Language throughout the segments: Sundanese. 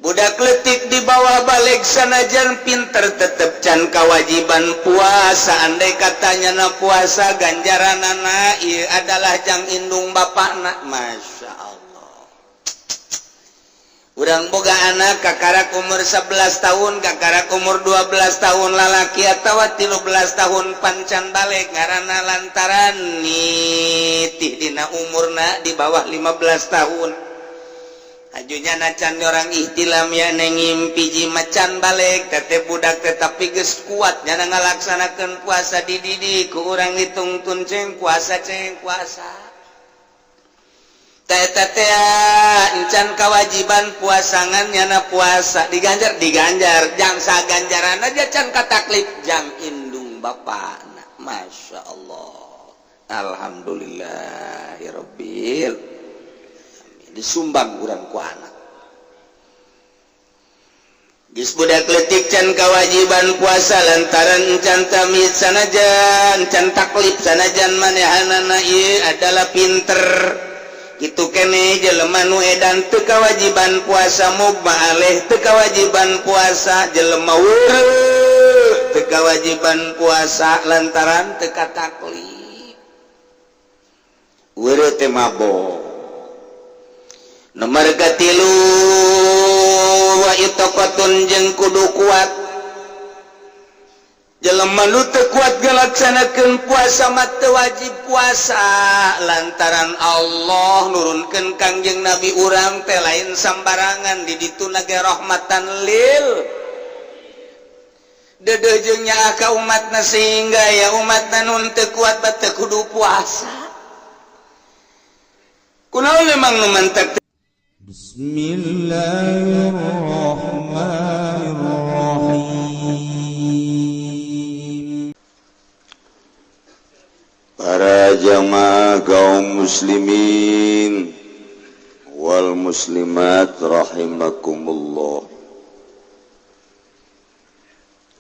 Budak letik di bawah balig sanajan pinter tetep can kewajiban puasa. Andai katanya na puasa, ganjaran anak adalah jang indung bapakna. Masya Allah, urang boga anak kakarak umur 11 tahun, kakarak umur 12 tahun lalaki atau 13 tahun, pan can balig karena lantaran nitih dina umurna di bawah 15 tahun. Ajunya nacan orang ihtilam ya, neng ngimpi macan balig tete budak, tetapi geus kuat nyana ngalaksanakeun puasa. Dididik ku urang, ditungtun, "Ceng puasa, ceng puasa." Teta teh encan kewajiban puasangan nyana puasa diganjar, diganjar jangsa ganjaran aja can kataklif jang indung bapak. Masya Allah, alhamdulillahirobbil, disumbang urang ku anak. Geus budak letik can kewajiban puasa lantaran can tamyiz sanajan can taklif, sanajan manehanana ieu adalah pinter. Kitu kene jelema nu edan teu kewajiban puasa, mugma alaih teu kewajiban puasa, jelema weureu teu kewajiban puasa lantaran teu kataklif. Weureu teh mabok. Nomor katilu, wa itaqatun, jeung kudu kuat. Jelema nu teu kuat ngalaksanakeun puasa mah teu wajib puasa, lantaran Allah nurunkeun Kangjeng Nabi urang teh lain sambarangan, di dituna ge rahmatan lil dedeh jeung nyaah ka umatna, sehingga ya umatna nu teu kuat mah teu kudu puasa. Kunaon memang nu mantak? بسم الله الرحمن الرحيم. Para jamaah kaum muslimin wal muslimat rahimakumullah.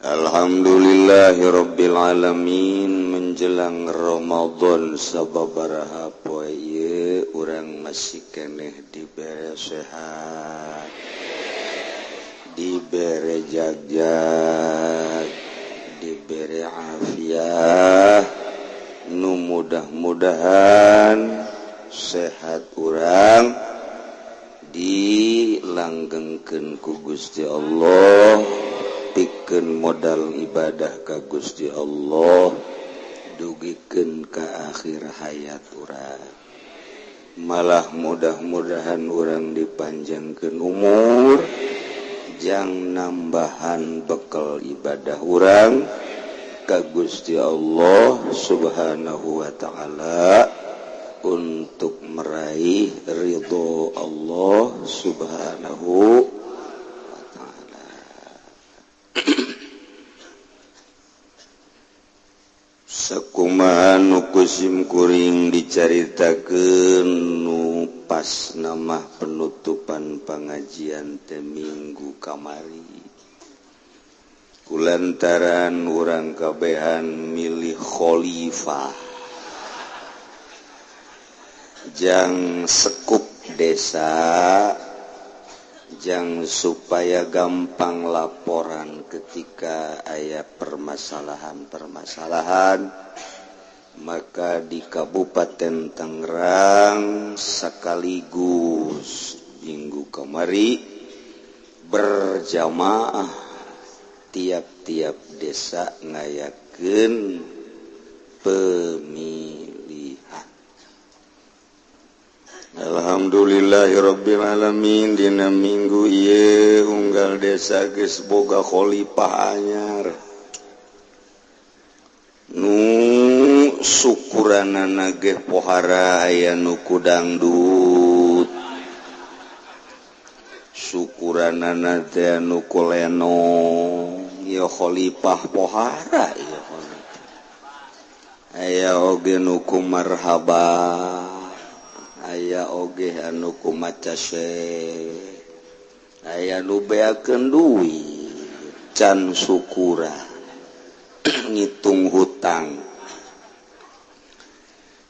Alhamdulillahirabbil alamin, menjelang Ramadan sababaraha poe ieu urang masih keneh dibere sehat, dibere jagjag, dibere afiah, nu mudah-mudahan sehat urang dilanggengkeun ku Gusti Allah, pikeun modal ibadah ka Gusti Allah dugikeun ka akhir hayat urang. Malah mudah-mudahan urang dipanjangkeun umur jang nambahan bekal ibadah urang ka Gusti Allah Subhanahu wa ta'ala untuk meraih ridho Allah Subhanahu wa ta'ala. Sakumaha nu ku sim kuring dicaritakeun nu pas nama penutupan pengajian teh minggu kamari, kulantaran urang kabehan milih khalifah jang sekup desa, jang supaya gampang laporan ketika aya permasalahan-permasalahan, maka di Kabupaten Tangerang sekaligus minggu kemari berjamaah tiap-tiap desa ngayakeun pemilihan. Alhamdulillahirobbilalamin, dina minggu ieu unggal desa geus boga khalifah anyar, nu syukuranana ge pohara, aya nu ku dangdut, syukuranana teh nu ku lenong ya, khalifah pohara ya. Aya oge nu ku marhaba, aya oge anu ku maca, aya nu beakeun duit can syukura, ngitung hutang.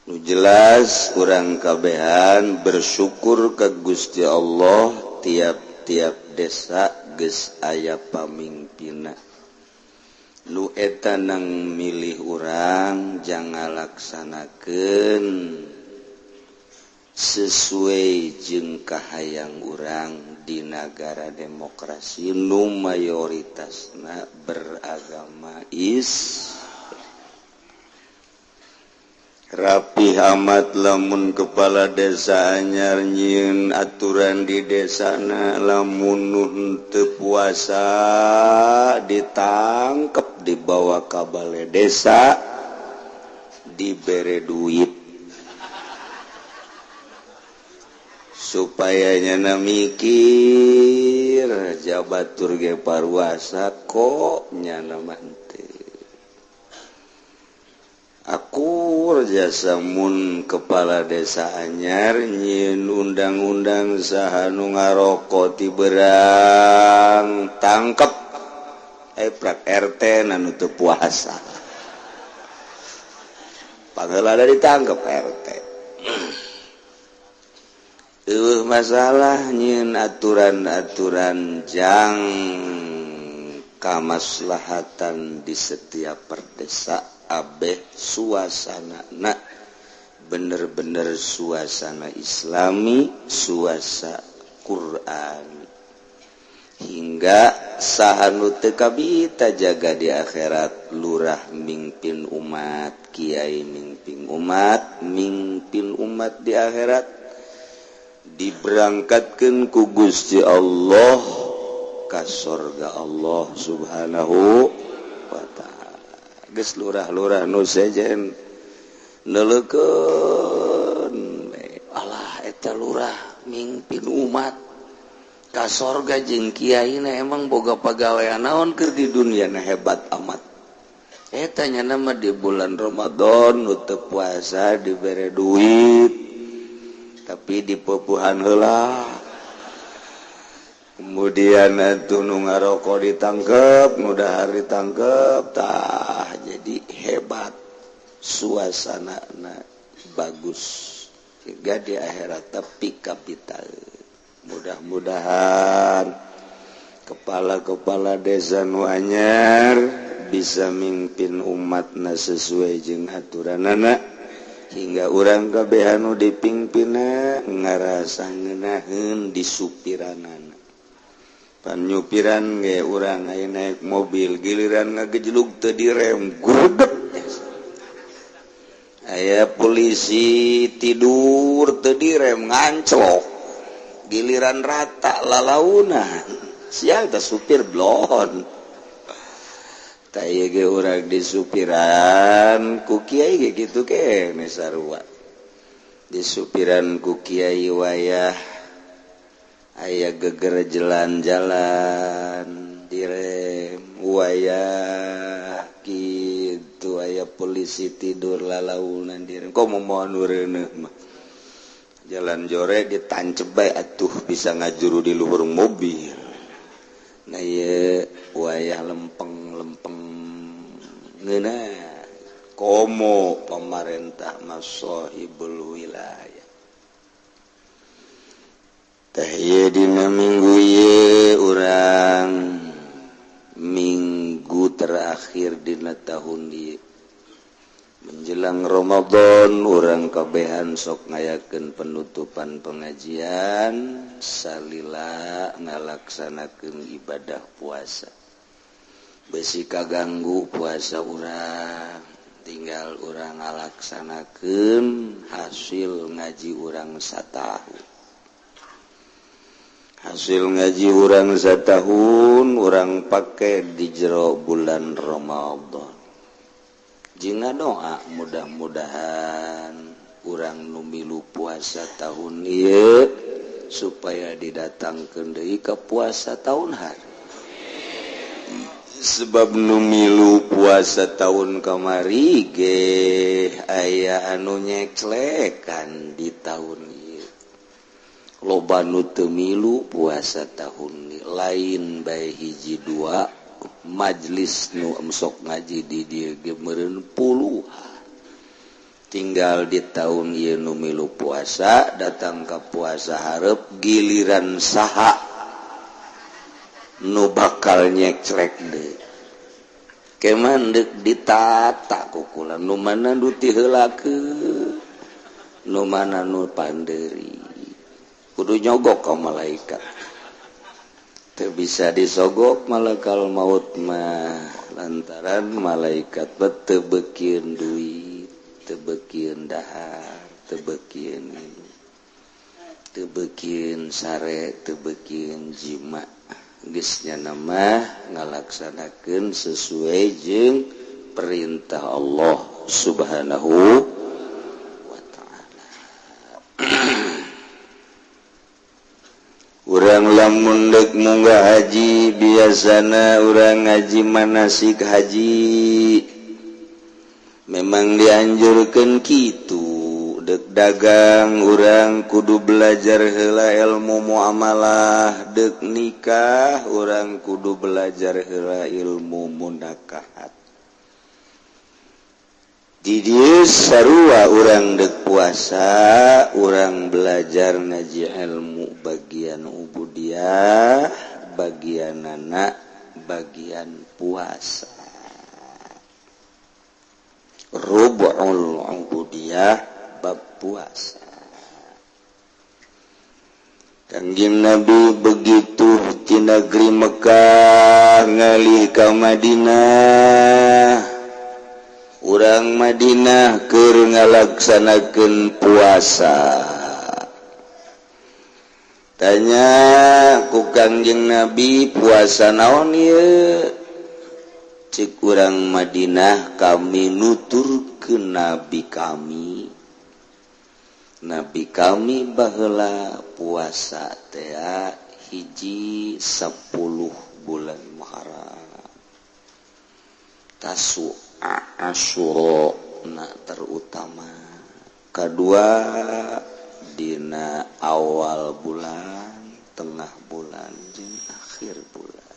Nu jelas urang kabehan bersyukur ke Gusti Allah tiap Tiap-tiap desa geus aya pamimpinna nu eta nang milih urang jangan laksanakeun sesuai jeung kahayang urang di nagara demokrasi nu mayoritasna beragama Islam. Rapih amat lamun kepala desa anyar nyieun aturan di desana, lamun nu teu puasa ditangkep dibawa ka bale desa dibere duit supaya nyana mikir jabatur ge paruasa kok nyana mah henteu. Akur jasa mun kepala desa anyar nyieun undang-undang saha nu ngaroko ti berang tangkep prak RT na nu teu puasa pangheula ditangkep RT. Eueuh masalah nyieun aturan-aturan jang kamaslahatan di setiap perdesa abeh suasana na bener-bener suasana Islami, suasana Quran hingga saha nu teu kabita jaga di akhirat. Lurah mingpin umat, kiai mingpin umat, mingpin umat di akhirat diberangkatkeun ku Gusti Allah ka sorga Allah Subhanahu wa ta'ala. Geus lurah-lurah nu sejen neuleukeun alah eta lurah mingpin umat ka sorga jeung kiaina emang boga pagawean naon keur di dunia na hebat amat. Eta nya mah di bulan Ramadan nu teu puasa dibere duit tapi dipupuhan heula. Kemudian atuh nu ngaroko ditangkep, nu dahar ditangkep, tah jadi hebat suasanana bagus sehingga di akhirat tepi kapital. Mudah-mudahan kepala-kepala desa nu anyar bisa mimpin umatna sesuai jeung aturanana hingga urang kabeh anu dipingpinna ngarasa ngeunaheun disupiranana. Panyupiran ge urang aya naik mobil giliran ngagejlug teu direm greget. Aya polisi tidur teu direm nganclok. Giliran rata lalaunan. Sial teh supir blon. Tah ieu ge urang disupiran ku kiai ge kitu keneh sarua. Disupiran ku kiai wayah aya geger jalan-jalan direm wayah kitu aya polisi tidur lalaunan direm komo moal nu reuneuh mah jalan jore ditancep bae atuh bisa ngajuru di luhur mobil. Nah ieu wayah lempeng-lempeng ngeunah komo pamarentah masahibul wilayah. Teh ieu dina minggu ieu urang minggu terakhir dina tahun ieu menjelang Ramadan urang kabehan sok ngayakeun penutupan pengajian salila ngalaksanakeun ibadah puasa. Besi kaganggu puasa urang tinggal urang ngalaksanakeun hasil ngaji urang satahun. Hasil ngaji urang satahun urang pake di jero bulan Ramadan. Jina doa mudah-mudahan urang nu milu puasa tahun ieu supaya didatangkeun deui ka puasa tahun hari. Sebab nu milu puasa tahun kamari ge aya anu nyeklekan di tahun ieu. Loba nu teu milu puasa tahun lain bae hiji dua majlis nu sok ngaji di dieu ge meureun puluhan. Tinggal di tahun ieu nu milu puasa datang ka puasa hareup giliran saha Nu bakal nyekclek deui. Keman deuk ditata ku kula, nu mana nu diheulakeun, nu mana nu pandeuri. Kudu nyogok ka malaikat. Teu bisa disogok malakal maut mah, lantaran malaikat teu beukieun duit, teu beukieun dahar, teu beukieun minum, teu beukieun sare, teu beukieun jima. Geus nyana mah ngalaksanakeun sesuai jeung perintah Allah Subhanahu wa Ta'ala. Urang lamun deuk munggah haji, biasana urang ngaji manasik haji. Memang dianjurkan kitu. Dek dagang urang kudu belajar heula ilmu muamalah, dek nikah urang kudu belajar heula ilmu munakahat. Di dieu sarua urang dek puasa, urang belajar ngaji ilmu bagian ubudiyah, bagian anak, bagian puasa. Rubu'ul ubudiyah bab puasa. Kangjeng Nabi begitu ti negeri Mekah ngalih ka Madinah, urang Madinah keur ngalaksanakeun puasa. Tanya ku Kangjeng Nabi, "Puasa naon ieu?" Cek urang Madinah, "Kami nuturkeun nabi kami. Nabi kami baheula puasa teh hiji 10 bulan Muharram, Tasu'a, Asyura na terutama, kedua dina awal bulan, tengah bulan jeung akhir bulan."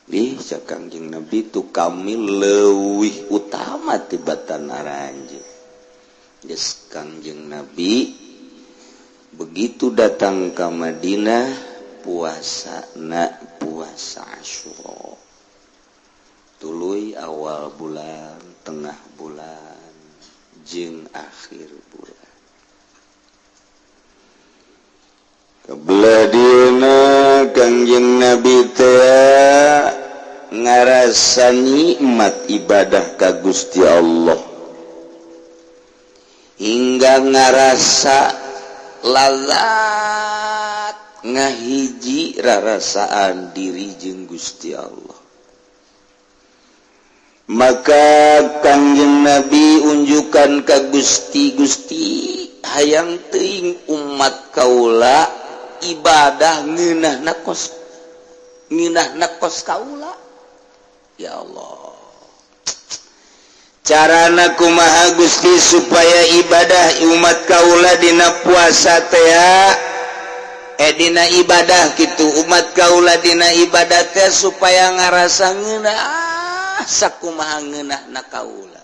Ih, cek Kangjeng Nabi, "Tu kami leuwih utama tibatan aranjeun." Geus Kangjeng Nabi begitu datang ke Madinah, puasa na puasa Asyura. Tuluy awal bulan, tengah bulan, jeung akhir bulan. Kebelah dieuna Kangjeng Nabi teh ngarasa nikmat ibadah ka Gusti Allah hingga ngarasa lalat ngahiji rarasaan diri jeung Gusti Allah. Maka Kangjeng Nabi unjukan ka Gusti, "Gusti, hayang teuing umat kaula ibadah ngeunah kos kaula, ya Allah. Carana kumaha, Gusti, supaya ibadah umat kaula dina puasa teh, eh, dina ibadah gitu, umat kaula dina ibadah teh supaya ngarasa ngeunah sakumaha ngeunah na kaula?"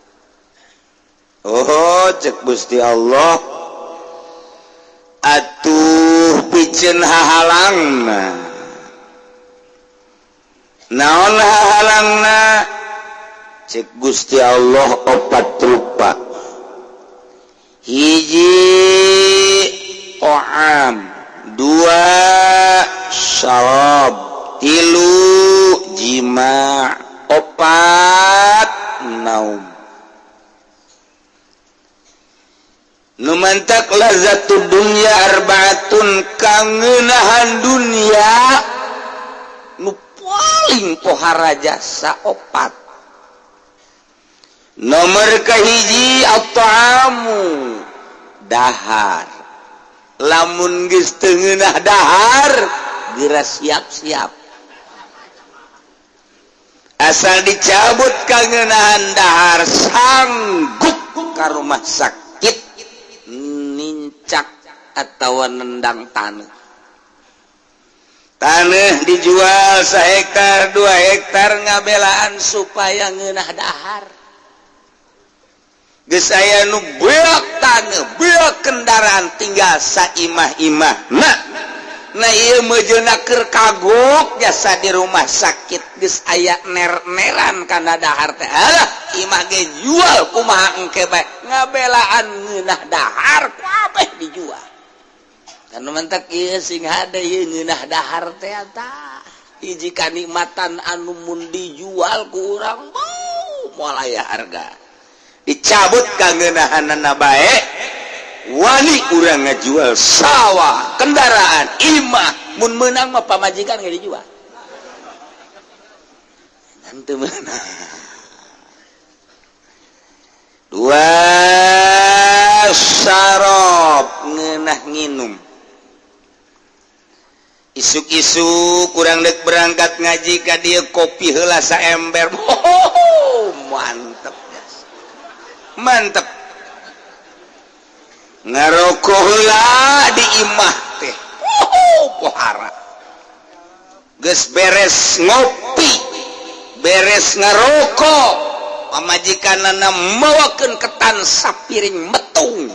Oh, cek Gusti Allah, "Atuh piceun hahalangna." "Naon hahalangna?" Cek Gusti Allah, "Opat rupa. Hiji to'am, dua syarab, tilu jima, opat naum." Nu mantak lazzatud dunya arbaatun, kangenahan dunia nu paling pohara jasa opat. Nomor kahiji at-ta'amu, dahar. Lamun geus teu ngeunah dahar, geura siap-siap. Asal dicabut kangenahan dahar, sanggup ka rumah sakit nincak atau nendang tanah. Tanah dijual sehektar, 2 hektar, ngabelaan supaya ngeunah dahar. Geus aya nu beak tanah, beak kendaraan, tinggal saimah-imah. Nah, Nah, ieu meujeuhna keur kagok jasa di rumah sakit geus aya ner-neran kana dahar teh. Alah, imah ge jual kumaha engke bae, ngabelaan ngeunah dahar kabeh dijual. Kan mentak ieu sing hade ieu ngeunah dahar teh tah. Hiji kanikmatan anu mun dijual ku urang mau moal aya harga. Dicabut kangeunahanana bae, wani urang ngajual sawah, kendaraan, imah, mun menang mah pamajikan nggak dijual. Nanti menang. Dua, syarab, ngeunah nginum. Isuk-isuk kurang dek berangkat ngaji ka dieu, kopi heula saember. Oh, mantep. Mantep. Ngarokok heula di imah teh. Oh, pohara. Geus beres ngopi, beres ngarokok, pamajikanana mawakeun ketan sapiring metung.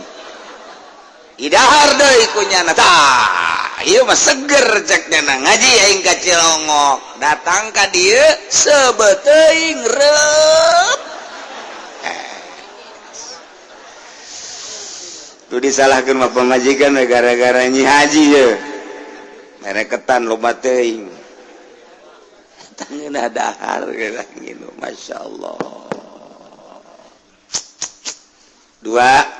Idahar deui ku nyana. Tah, ieu mah seger cek nyana, ngaji aing ka Cilongok. Datang ka dieu sebeteuing reup. Eh. Tuh disalahkeun mah pamajikan we gara-gara nyi haji ye. Mere ketan loba teuing. Tangeunah dahar geura nginum, Masya Allah. Dua.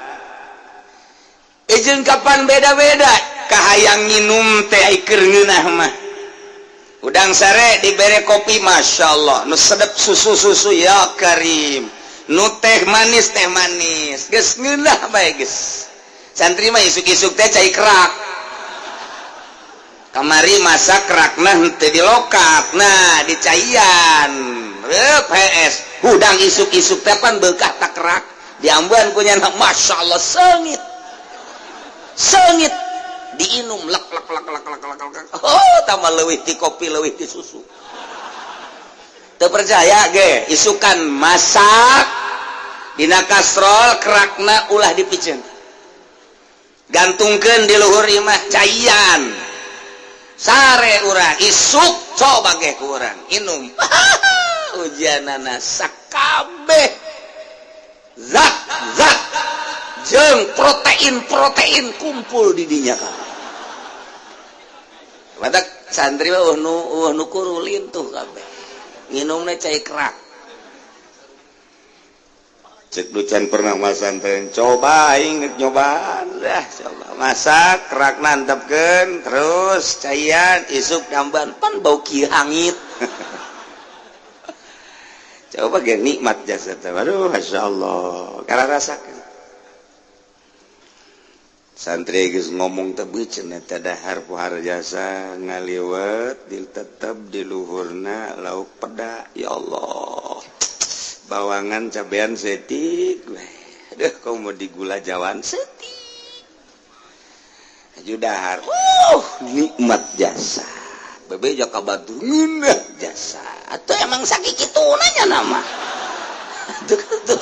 Izin kapan beda-beda kahayang nginum teh ai keur ngeunah mah. Udang sare dibere kopi, Masya Allah. Nu sedep susu-susu, ya karim. Nu teh manis, teh manis. Geus ngeunah bae geus. Santri mah isuk-isuk teh cai kerak. Kamari masak kerakna henteu dilokat. Nah, dicaian. Reup PS. Hudang isuk-isuk teh pan beukah tak kerak. Diambuan ku nyana, Masya Allah, seungit. Seungit diinum lek lek lek lek lek lek lek. Oh, tambah leuwih ti kopi, leuwih ti susu. Teu percaya ge, isukan masak dina kastrol kerakna ulah dipiceun. Gantungkeun di luhur imah, caian. Sare urang isuk coba ge ku urang inum. Ujianana sakabeh zat zat jeung protein protein kumpul di dinya kan. Badak santri mah nu kurulin tuh kabeh. Nginumna cai kerak. Cek ducan pernah masantren, coba aing geus nyobaan dah, coba masak kerak nantepkeun terus caian, isuk damban pan bau kieu hangit. Coba ge nikmat jasa teh. Aduh, Masya Allah. Karena rasakeun. Santri geus ngomong teh beuceun eta dahar pohara jasa ngaliwet di tetep di luhurna lauk peda, ya Allah. Bawangan cabean setik we. Aduh, komo digula jawan setik. Aju dahar. Nikmat jasa. Bebeja ka batur ngeunah jasa. Atuh emang sakitu nanya nama. Tuh, tuh.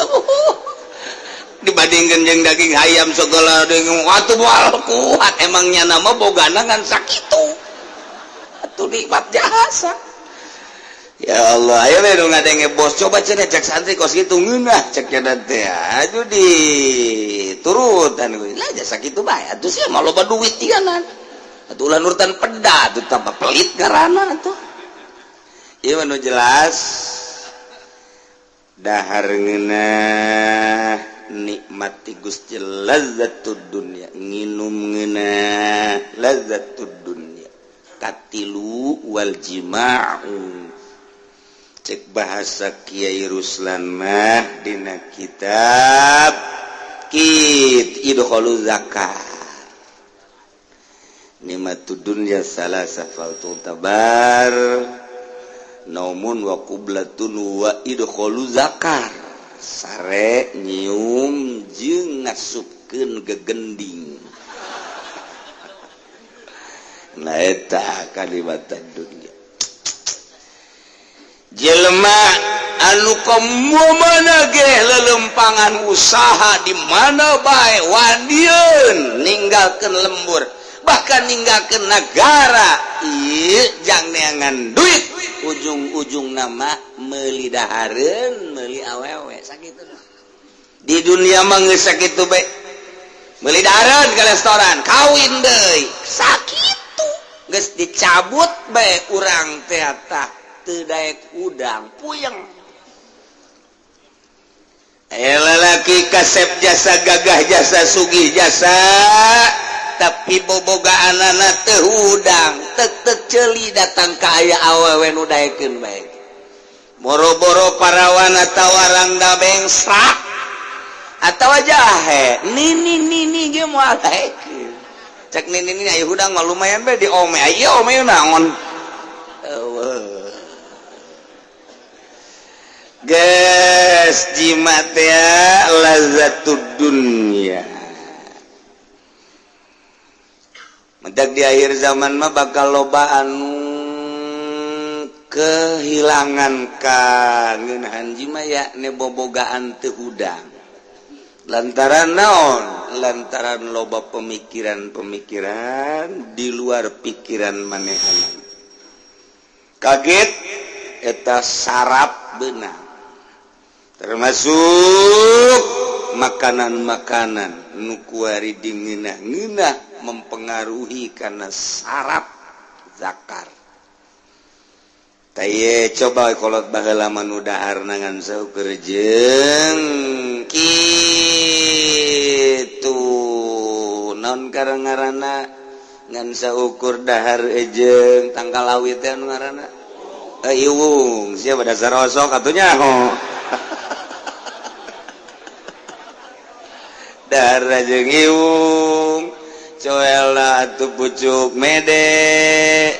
Dibandingkan jeung daging ayam segala dengan atuh moal kuat, emangnya nama bogana ngan sakitu. Atuh nikmat jasa. Ya Allah, ayo we nu ngadenge bos, coba cenah cek santri kos kitu ngeunah cek nya teh. Aduh, di turutan lah jasa kitu bae. Atuh sia mah loba duit tiganan. Atuh ulah nurutan peda atuh tambah pelit ngaranna atuh. Ieu mah nu jelas dahar ngeunah nikmati Gusti lazzatud dunya, nginum ngeunah lazzatud dunya. Katilu, wal jima'u. Cek bahasa Kiai Ruslan mah dina kitab kit idkhulu zakat, nikmatud dunya salasa fal tabar naumun wa qublatun wa idkhulu zakar. Sare, nyium jeung ngasupkeun gegending. Nah, eta kalimatan dunya. Jelema anu mana ge lelempangan usaha di mana bae, waniun ninggalkeun lembur. Bahkan ninggalkeun negara ieu jang neangan duit, ujung-ujung nama meuli dahareun, meuli awewe. Sakitu di dunia mah, geus sakitu bae. Meuli dahareun ke restoran, kawin deui, sakitu geus dicabut bae. Urang teh tah teu daek udang, puyeng. Aya lalaki kasep jasa, gagah jasa, sugih jasa, tapi bobogaanana teu hudang, tek ceuli datang ka aya awewe nu daekeun bae. Boro-boro parawan atawa rangda bengsrak atawa jahe, nini nini ge moal daekeun. Cek nini nini, aya hudang mah lumayan bae di ome. Aya ome naon? Eueuh. Geus jimat ya, lazatud dunya. Mendak di akhir zaman mah bakal loba anu kehilangan kangenahan jima ya ne bobogaan teu hudang. Lantaran naon? Lantaran loba pemikiran-pemikiran di luar pikiran manehanana. Kaget eta sarap benang, termasuk makanan-makanan nu kuari dingeunah-ngeunah mempengaruhi karena saraf zakar. Taye coba kolot baheula mah nu dahar ngan saukur jeung kitu, naon ngaranna, ngan saukur dahar jeung tangkal awi teh anu ngaranna iwung. Siapa dasar osok atunya ho dahar jeung iwung, coela atuh pucuk mede.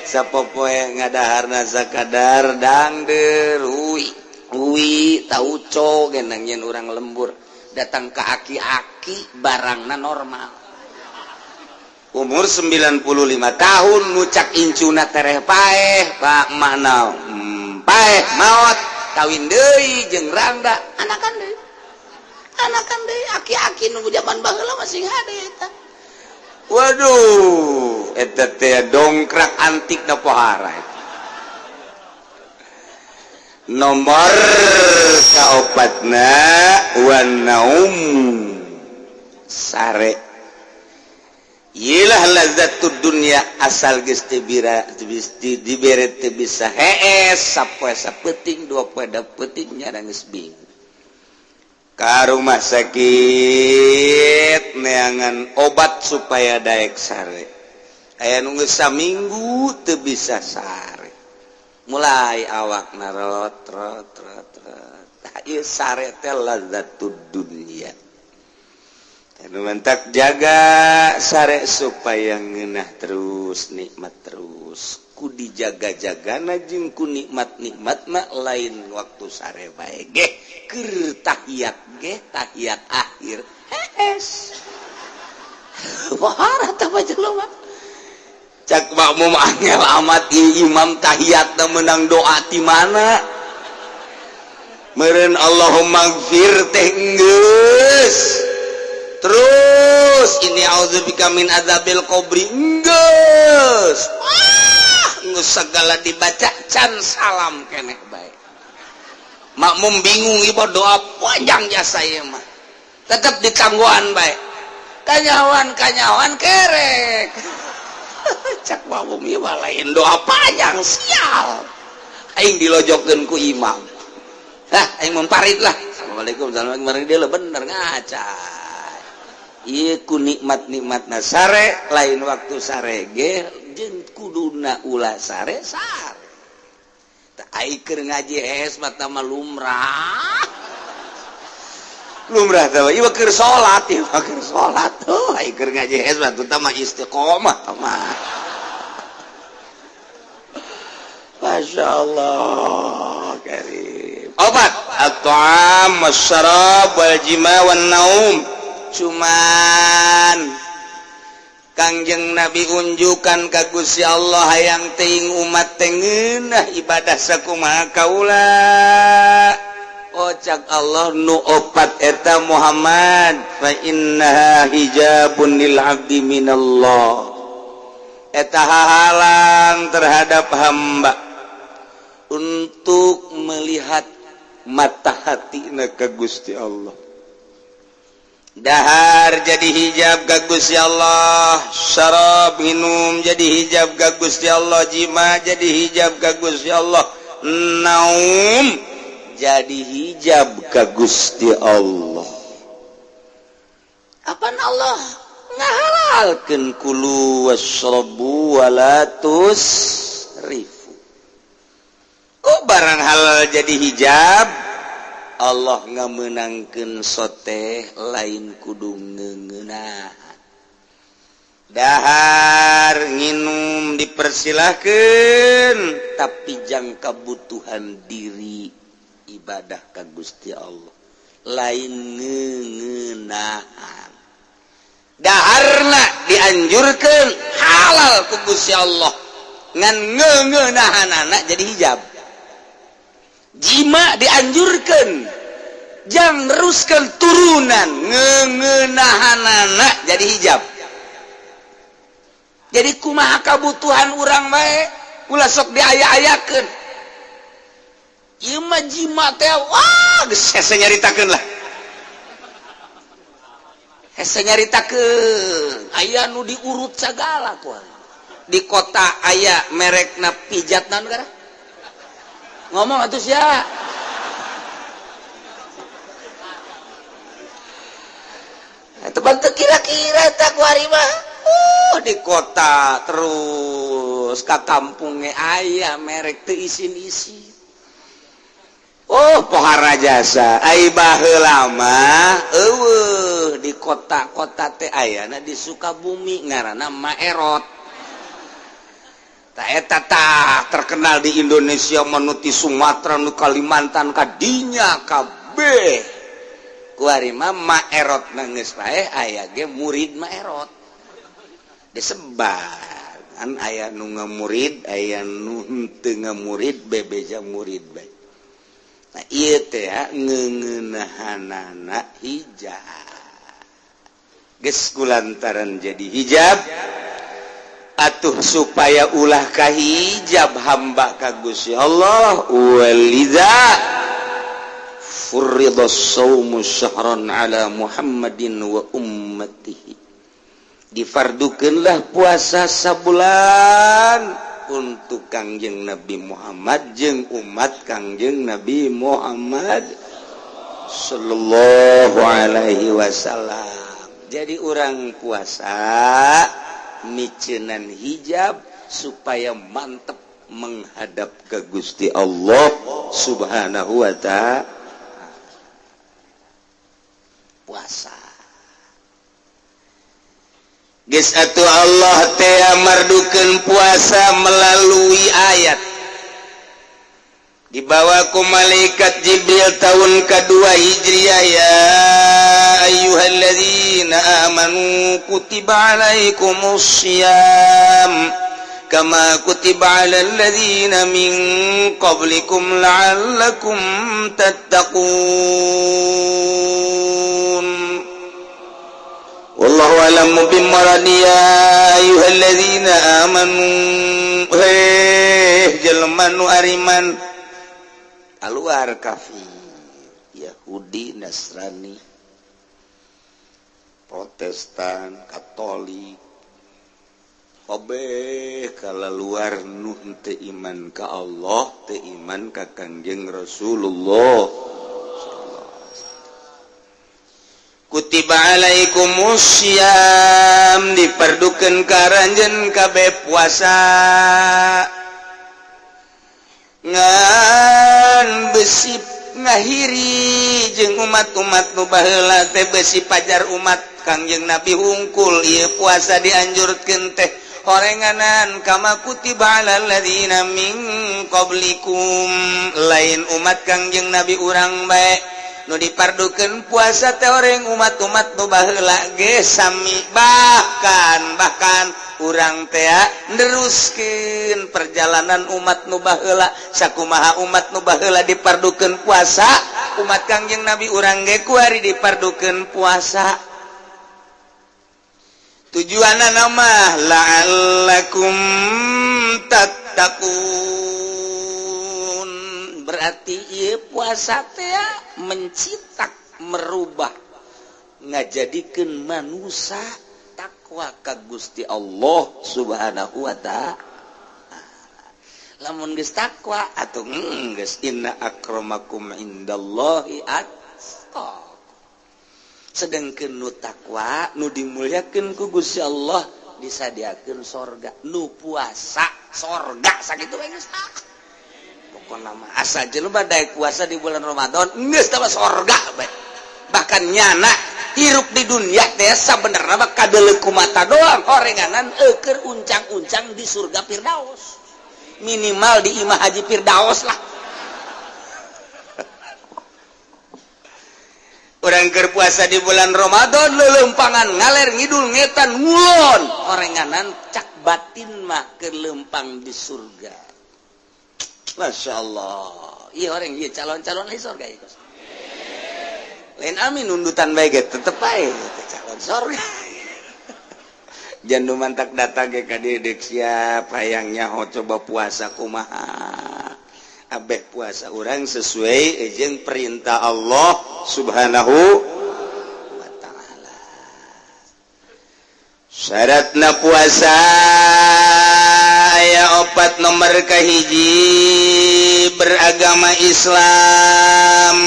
Sapopoe ngadaharna sakadar dangder, ui ui tauco genang yen urang lembur. Datang ke aki-aki barangna normal, umur 95 tahun, ngucak incuna tereh paeh. Pak mana paeh maot, kawin deui jeung rangda, anakan deui, anakan deui. Aki-aki nunggu zaman baheula masih hade eta. Waduh, eta teh dongkrak antik na pohara eta. Nomor kaopatna wan naum, sare. Iyalah lazatud dunya, asal geus teu bira dibere teu bisa hees sapoe sapeting, dua poe da peuting, nya geus bingung ka rumah sakit neangan obat supaya daek sare. Aya nu geus saminggu teu bisa sare, mulai awak narot rot rot rot. Tah ieu sare teh lazatud dunya. Anu mantak jaga sare supaya ngeunah terus, nikmat terus, ku dijaga-jagana jeung ku nikmat-nikmatna. Lain waktu sare bae ge, keur tahiyat ge, tahiyat akhir hees. Wah, tah jelema. Cak makmum, angel amat ieu imam tahiyat menang doa ti mana? Meureun Allahumma gfir teh geus. Terus ini audzubika min adzabil qabri geus. Wah, geus segala dibaca can salam keneh bae. Makmum bingung, ieu doa panjang jasa ieu mah. Tetep ditangguhan bae. Kanyawan kanyawan kerek. Cak makmum, ieu mah lain doa panjang, sial. Aing dilojokkeun ku imam. Hah, aing memparit lah. Assalamualaikum, assalamualaikum, dia bener ngaca. Ieu ku nikmat-nikmatna sare, lain waktu sare ge jeung kuduna ulah sare sare. Tah ai keur ngaji hees mah mah lumrah. Lumrah teh ieu keur salat, ieu mah keur salat. Tuh ai keur ngaji hees mah teh mah istiqomah mah. Masya Allah karim. Obat at-ta'am wasyarab wal jima wan naum. Cuman Kangjeng Nabi unjukan ka Gusti Allah, hayang teuing umat teh ngeunah ibadah sakumaha kaula. Oh, cak Allah, nu opat eta Muhammad, fa innaha hijabun lil abdi minallah. Eta hahalang terhadap hamba untuk melihat mata hatina ka Gusti Allah. Dahar jadi hijab ka Gusti Allah, syarab minum jadi hijab ka Gusti Allah, jima jadi hijab ka Gusti Allah, naum jadi hijab ka Gusti Allah. Apa Allah ngahalalkeun kulu wasyrabu wala tusrifu? Oh, barang halal jadi hijab, Allah ngamenangkeun soteh lain kudu ngeungeunah. Dahar nginum dipersilahkan, tapi jang kebutuhan diri ibadah ka Gusti Allah, lain ngeuneunahan. Daharna dianjurkan halal ku Gusti Allah, ngan ngeuneunahanana jadi hijab. Jima dianjurkan jang neruskan turunan, ngeuneunahanana jadi hijab. Jadi kumaha kabutuhan urang bae, ulah sok diaya-ayakeun. Ieu mah jima teh, wah, geus hese nyaritakeun lah, hese nyaritakeun. Aya nu diurut sagala ku di kota, aya merekna pijat naon gara ngomong atuh sia. Itu bantu kira-kira tak ku ari mah. Di kota terus ka kampungnya aya merek teu isin-isin. Oh, pohara jasa. Ai baheula mah eueuh di kota-kota teh, ayana di Sukabumi ngaranna Maerot. Ta eta tah terkenal di Indonesia, menuti Sumatera nu Kalimantan kadinya kabeh. Kuari mah Maerot geus paeh, aya ge murid Maerot. Disebar kan, aya nu ngamurid, aya nu henteu ngamurid, bebeja murid bae. Nah, ieu teh ngeuneunahanana hijab. Geus kulantaran jadi hijab atuh supaya ulah kahijab hamba ka Gusti Allah, walidza furridha shaumu syahran ala Muhammadin wa ummatihi. Difardukeunlah puasa sabulan untuk Kangjeng Nabi Muhammad jeung umat Kangjeng Nabi Muhammad sallallahu alaihi wasallam. Jadi orang puasa miceunan hijab supaya mantep menghadap ke Gusti Allah Subhanahu wa ta'ala. Puasa geus atuh Allah teh mardukeun puasa melalui ayat dibawa ku malaikat Jibril tahun kedua Hijriah, ya ayyuhalladzina amanu kutiba alaikumus syiyam kama kutiba alal ladzina min qablikum la'allakum tattaqun. Wallahu a'lamu bimuradi ya ayyuhalladzina amanu, heh jelema nu ariman keluar kafir, Yahudi, Nasrani, Protestan, Katolik, kabeh kalaluar nu teu iman ka Allah, teu iman ka Kangjeng Rasulullah. Kutiba alaikumus syiyam, diperdukeun ka aranjeun kabeh puasa, ngan besi ngahiri jeung umat-umat nu baheula teh, besi pajar umat Kangjeng Nabi hungkul. Ieu puasa dianjurkeun teh horenganan kama kutiba alal ladzina min qablikum, lain umat Kangjeng Nabi urang bae nu dipardukeun puasa teh, oreng umat-umat nu baheula ge sami. Bahkan bahkan urang teh neruskeun perjalanan umat nu baheula. Sakumaha umat nu baheula dipardukeun puasa, umat Kangjeng Nabi urang ge kuari dipardukeun puasa. Tujuanna nama la'allakum tattaqun. Berarti ieu puasa teh mencitak, merubah, ngajadikeun manusia takwa ka Gusti Allah Subhanahu wa ta'ala. Lamun geus takwa atuh geus inna akramakum indallahi atqakum. Sedangkeun nu takwa nu dimuliakeun ku Gusti Allah disadiakeun sorga, nu puasa sorga sakitu we geus. Pokona mah asa jelema daek puasa di bulan Ramadan geus tambah sorga bae. Bahkan nyana hirup di dunia teh sabenerna mah kadeuleu ku mata doang, horenganan eukeun uncang-uncang di surga Firdaus. Minimal di Imah Haji Firdaus lah. Urang keur puasa di bulan Ramadan lelempangan ngaler ngidul ngetan ngulon, horenganan cak batin mah keur lempang di surga. Masya Allah. Iya orang iya calon-calon di surga ieu. Lain amin nundutan bae ge tetep bae calon surga. Jangan mantak datang ke kadedek siap hayang nyaho coba puasa kumaha. Abeh puasa orang sesuai jeung perintah Allah Subhanahu wa ta'ala. Syaratna puasa aya 4 nomor kahiji beragama Islam.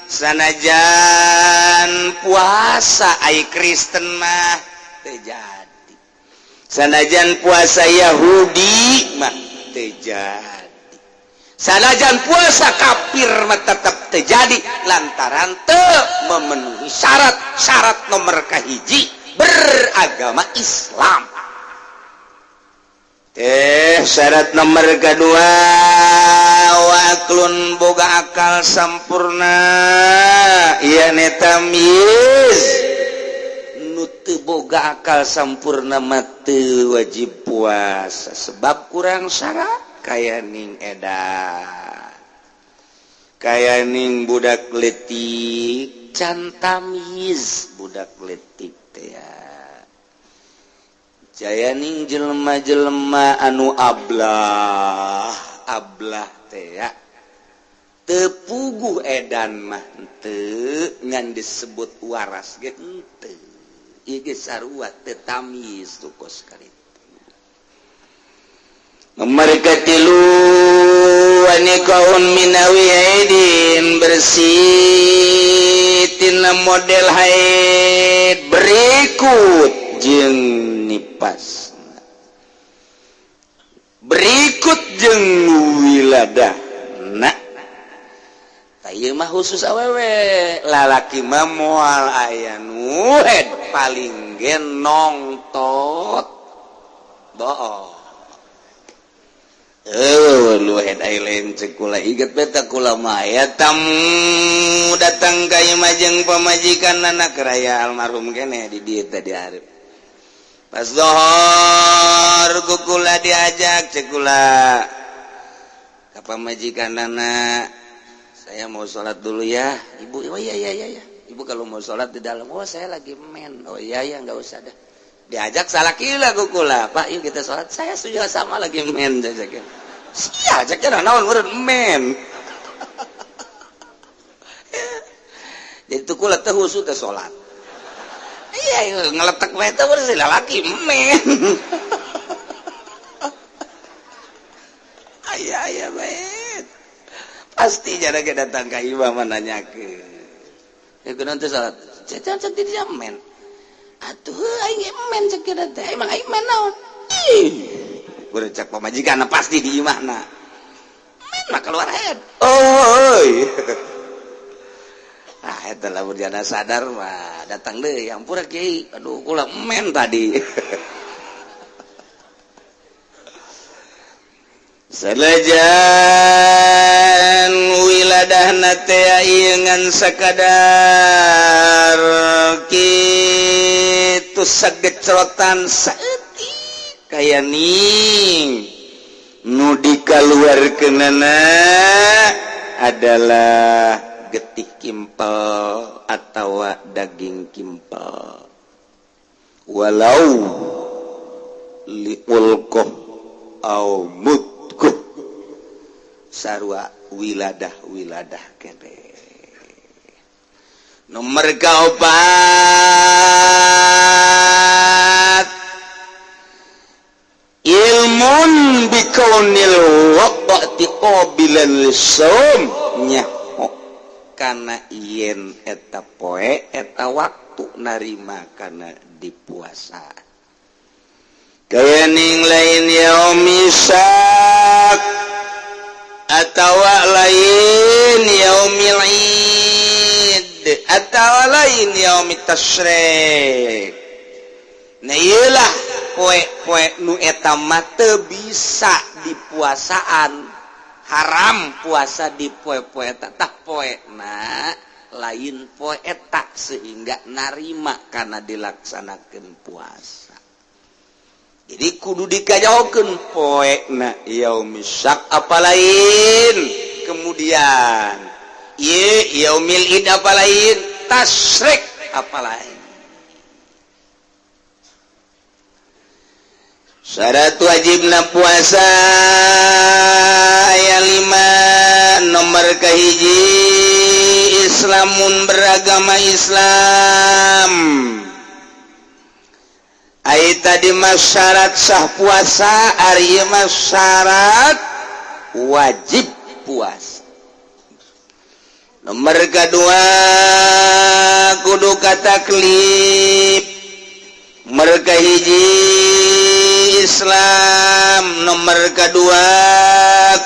Sanajan puasa ai Kristen mah teu jadi. Sanajan puasa Yahudi mah teu jadi. Sanajan puasa kafir mah tetap terjadi lantaran teu memenuhi syarat-syarat nomor kahiji beragama Islam. Syarat nomor kedua waklun boga akal sampurna ieu tamyiz. Nu teu boga akal sampurna mah teu wajib puasa sebab kurang syarat. Kaya ning edan, kaya ning budak letik can tamyiz budak letik teh ya. Jaya ning jelema-jelema anu ablah ablah teh ya. Teu puguh edan mah teu ngan disebut waras ge henteu. Ieu ge sarua teu tamyiz tuh kos kali. Mereka tilu wanikahun minawi haidin bersih tina model haid berikut jeung nipas berikut jeung wiladah. Nah ieu mah khusus awewe, lalaki mah moal aya nu haid paling ge nongtot bohong. Lu head lain cekula iget beta kula maya tamu datang ka imah jeung pamajikan anak raya almarhum kene di dieu tadi arep pas zohor kukula diajak cekula ka pamajikan anak, saya mau sholat dulu ya ibu. Oh iya iya iya ibu, kalau mau sholat di dalam. Oh saya lagi men. Oh iya iya nggak usah dah. Diajak salah kila kukula, Pak yuk kita sholat, saya sudah sama lagi men. Sia ajaknya naon meureun men. Jadi kula teh khusus teh sholat. Iya ngeletek we teh bersih lalaki men. Aya aya bae. Pasti jara ge datang ka imah mah nanyakeun. Ya kunaon teh salat? Cacan di dia men. Atuh aing men cek teh emang aing men naon? Ih, berecak pamajikan pasti di imahna. Men mah keluar head. Oh. Ah eta lamun jana sadar mah datang deui ampura kiai. Aduh kula men tadi. Sanajan wiladahna teh ieu ngan sakadar kitu sagecrotan saeutik kaya ning nu dikaluarkeunana adalah getih kimpel atawa daging kimpel. Walau liulqoh au mudghah, sarua wiladah wiladah kene. Nomor kaopat, ilmun bikaunil waqti qabilan lisawm, nyaho kana yen eta poe, eta waktu narima kana dipuasa. Kaya ning lain yaumi syak atawa lain yaumil id atawa lain yaumi tasyrik. Nah, iyalah poe-poe nu eta mah teu bisa dipuasaan, haram puasa di poe-poe eta. Tah, poe na lain poe eta sehingga narima karena dilaksanakan puasa. Jadi kudu dikajahokeun poe na yaumi syak apa lain, kemudian ye yaumil id apa lain, tasyrik apa lain. Syarat wajibna puasa aya 5. Nomor kahiji, Islamun, beragama Islam. Ai tadi mah syarat sah puasa, ari ieu mah syarat wajib puasa. Nomor kedua, kudu kataklif. Mereka hiji Islam, nomor kedua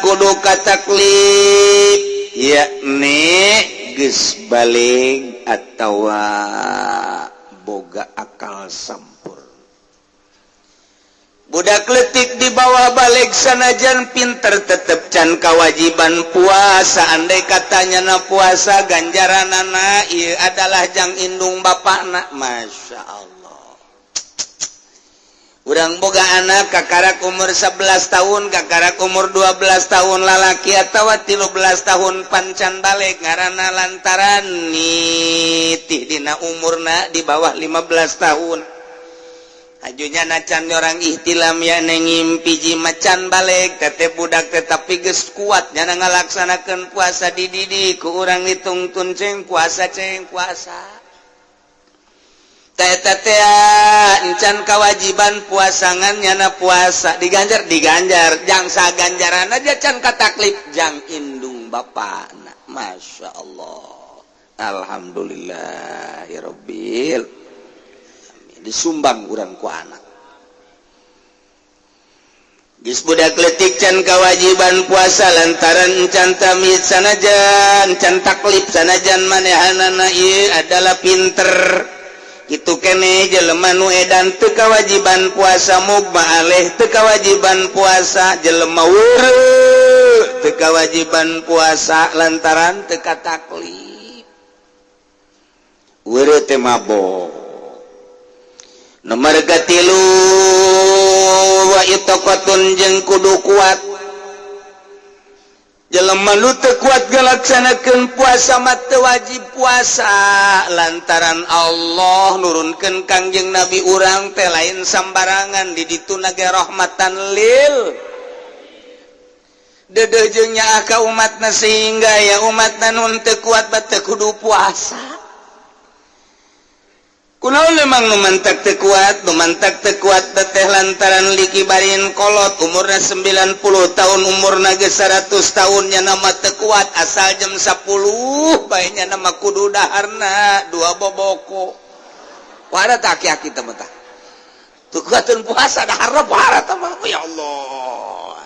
kudu kataklif, yakni geus balig atawa boga akal sampurna. Budak letik di bawah balig sanajan pinter tetep can kewajiban puasa. Andai katanya na puasa, ganjaran anak ieu adalah jang indung bapakna. Masya Allah, urang boga anak kakarak umur 11 tahun, kakarak umur 12 tahun lalaki atau 13 tahun pancan balig, ngaranna lantaran nitih dina umurna di bawah 15 tahun. Ajunya nacan orang ihtilam ya, ngimpi macan balig tete budak, tetapi geus kuat nyana ngalaksanakeun puasa. Dididik ku urang, ditungtun, "Ceng puasa, ceng puasa." Encan kewajiban puasangan nyana puasa diganjar, diganjar jangsa ganjaran aja can kataklif jang indung bapak. Masya Allah, alhamdulillahirobbil, disumbang urang ku anak. Geus budak letik can kewajiban puasa lantaran can tamyiz sanajan can taklif, sanajan manehanana ieu adalah pinter. Itu kene jelema nu edan teu kewajiban puasa, mugma alaih teu kewajiban puasa, jelema weureu teu kewajiban puasa lantaran teu kataklif. Weureu teh mabok. Nomor katilu, wa itaqatun, jeung kudu kuat. Jelema nu teu kuat ngalaksanakeun puasa mah teu wajib puasa, lantaran Allah nurunkeun Kangjeng Nabi urang teh lain sambarangan, di dituna ge rahmatan lil dedeh jeung nyaah ka umatna, sehingga ya umatna nu teu kuat mah teu kudu puasa. Kunaon memang nu mantak teu kuat? Nu mantak teu kuat teh lantaran likibarin kolot umurna 90 tahun, umurna geus 100 tahunnya nama teu kuat, asal jam 10 bae nya nama kudu daharna dua boboko. Wah, tak aki-aki teh mah teu kuateun puasa, daharna pohara teh mah. Ya Allah,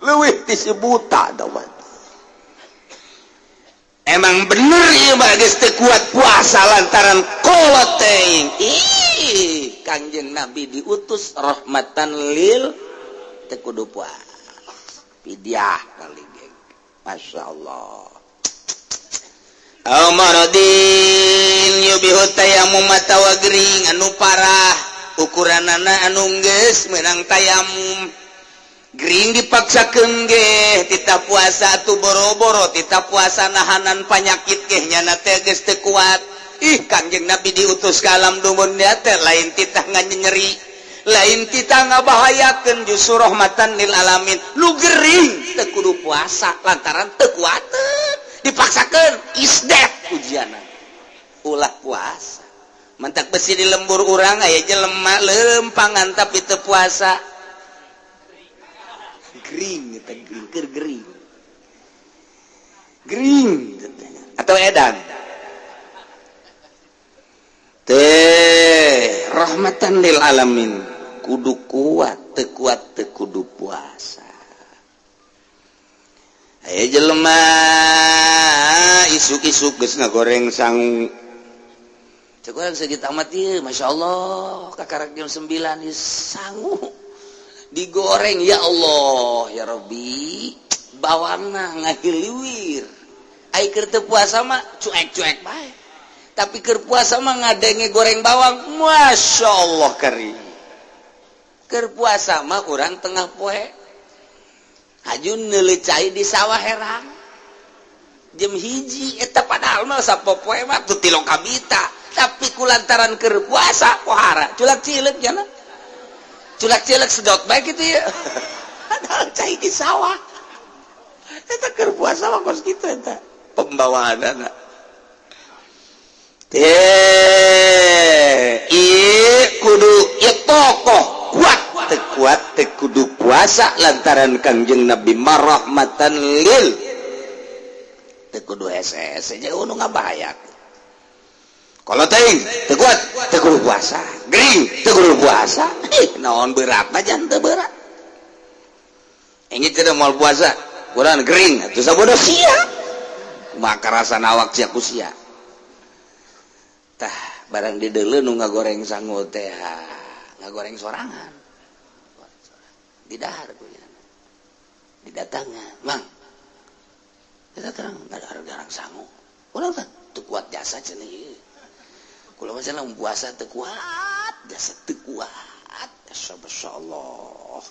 leuwih ti si buta da. Emang bener ieu mah geus teu kuat puasa lantaran kolot teuing. Ih, Kangjeng Nabi diutus rahmatan lil, teu kudu puasa, fidyah kali geng. Masya Allah. Au maradin yubihu tayamum atawa gering anu parah ukuranana anu geus meunang tayamum. Gering dipaksakeun ge titah puasa atuh, boro-boro titah puasa nahanan panyakit ge nyana teh geus teu kuat. Ih, Kangjeng Nabi diutus ke alam dunia teh lain titah nyeri, lain titah ngabahayakeun, justru rahmatan lil alamin. Lu gering teu kudu puasa lantaran teu kuat, dipaksakeun is dead ujianna, ulah puasa. Mantak besi di lembur urang aya jelema lempangan tapi teu puasa, gering eta, gering keur gering, gering atau edan teh. Rahmatan lil alamin, kudu kuat. Teu kuat teu kudu puasa. Aya jelema isuk-isuk geus ngagoreng sangu. Cek urang, segitu amat ieu, Masya Allah, kakarak jam 9 ieu sangu digoreng. Ya Allah ya Rabbi, bawangna ngahiliwir. Ai keur teu puasa mah cuek-cuek bae, tapi keur puasa mah ngadenge goreng bawang, Masya Allah, kering. Keur puasa mah urang tengah poe haju neuleuh cai di sawah herang jam 1. Eta padahal mah sapopoe mah tuh tilok kabita, tapi kulantaran keur puasa pohara culak cileuk jana, culak cileuk sedot bae gitu ya, padahal cai di sawah. Eta keur puasa mah kos kitu eta pembawaanana teh. Ieu kudu ieu tokoh kuat. Teu kuat teu kudu puasa lantaran Kangjeng Nabi marahmatan lil, teu kudu hese-hese jeung nu ngabahayak. Kalau teuing teu kuat teu kudu puasa, gering teu kudu puasa. Ih, naon berat mah jangan teu berat. Engit teu moal puasa kurang gering atuh, sabodo sia maka rasa awak sia ku sia. Tah, barang di deuleu nu ngagoreng sangu teh ngagoreng sorangan di dahar punya, didatangan, "Mang, kita terang nggak jarang sangu." Ulah teh teu kuat jasa cenah ieu. Kula mah cenah puasa teu kuat jasa, teu kuat jasa, Masya Allah.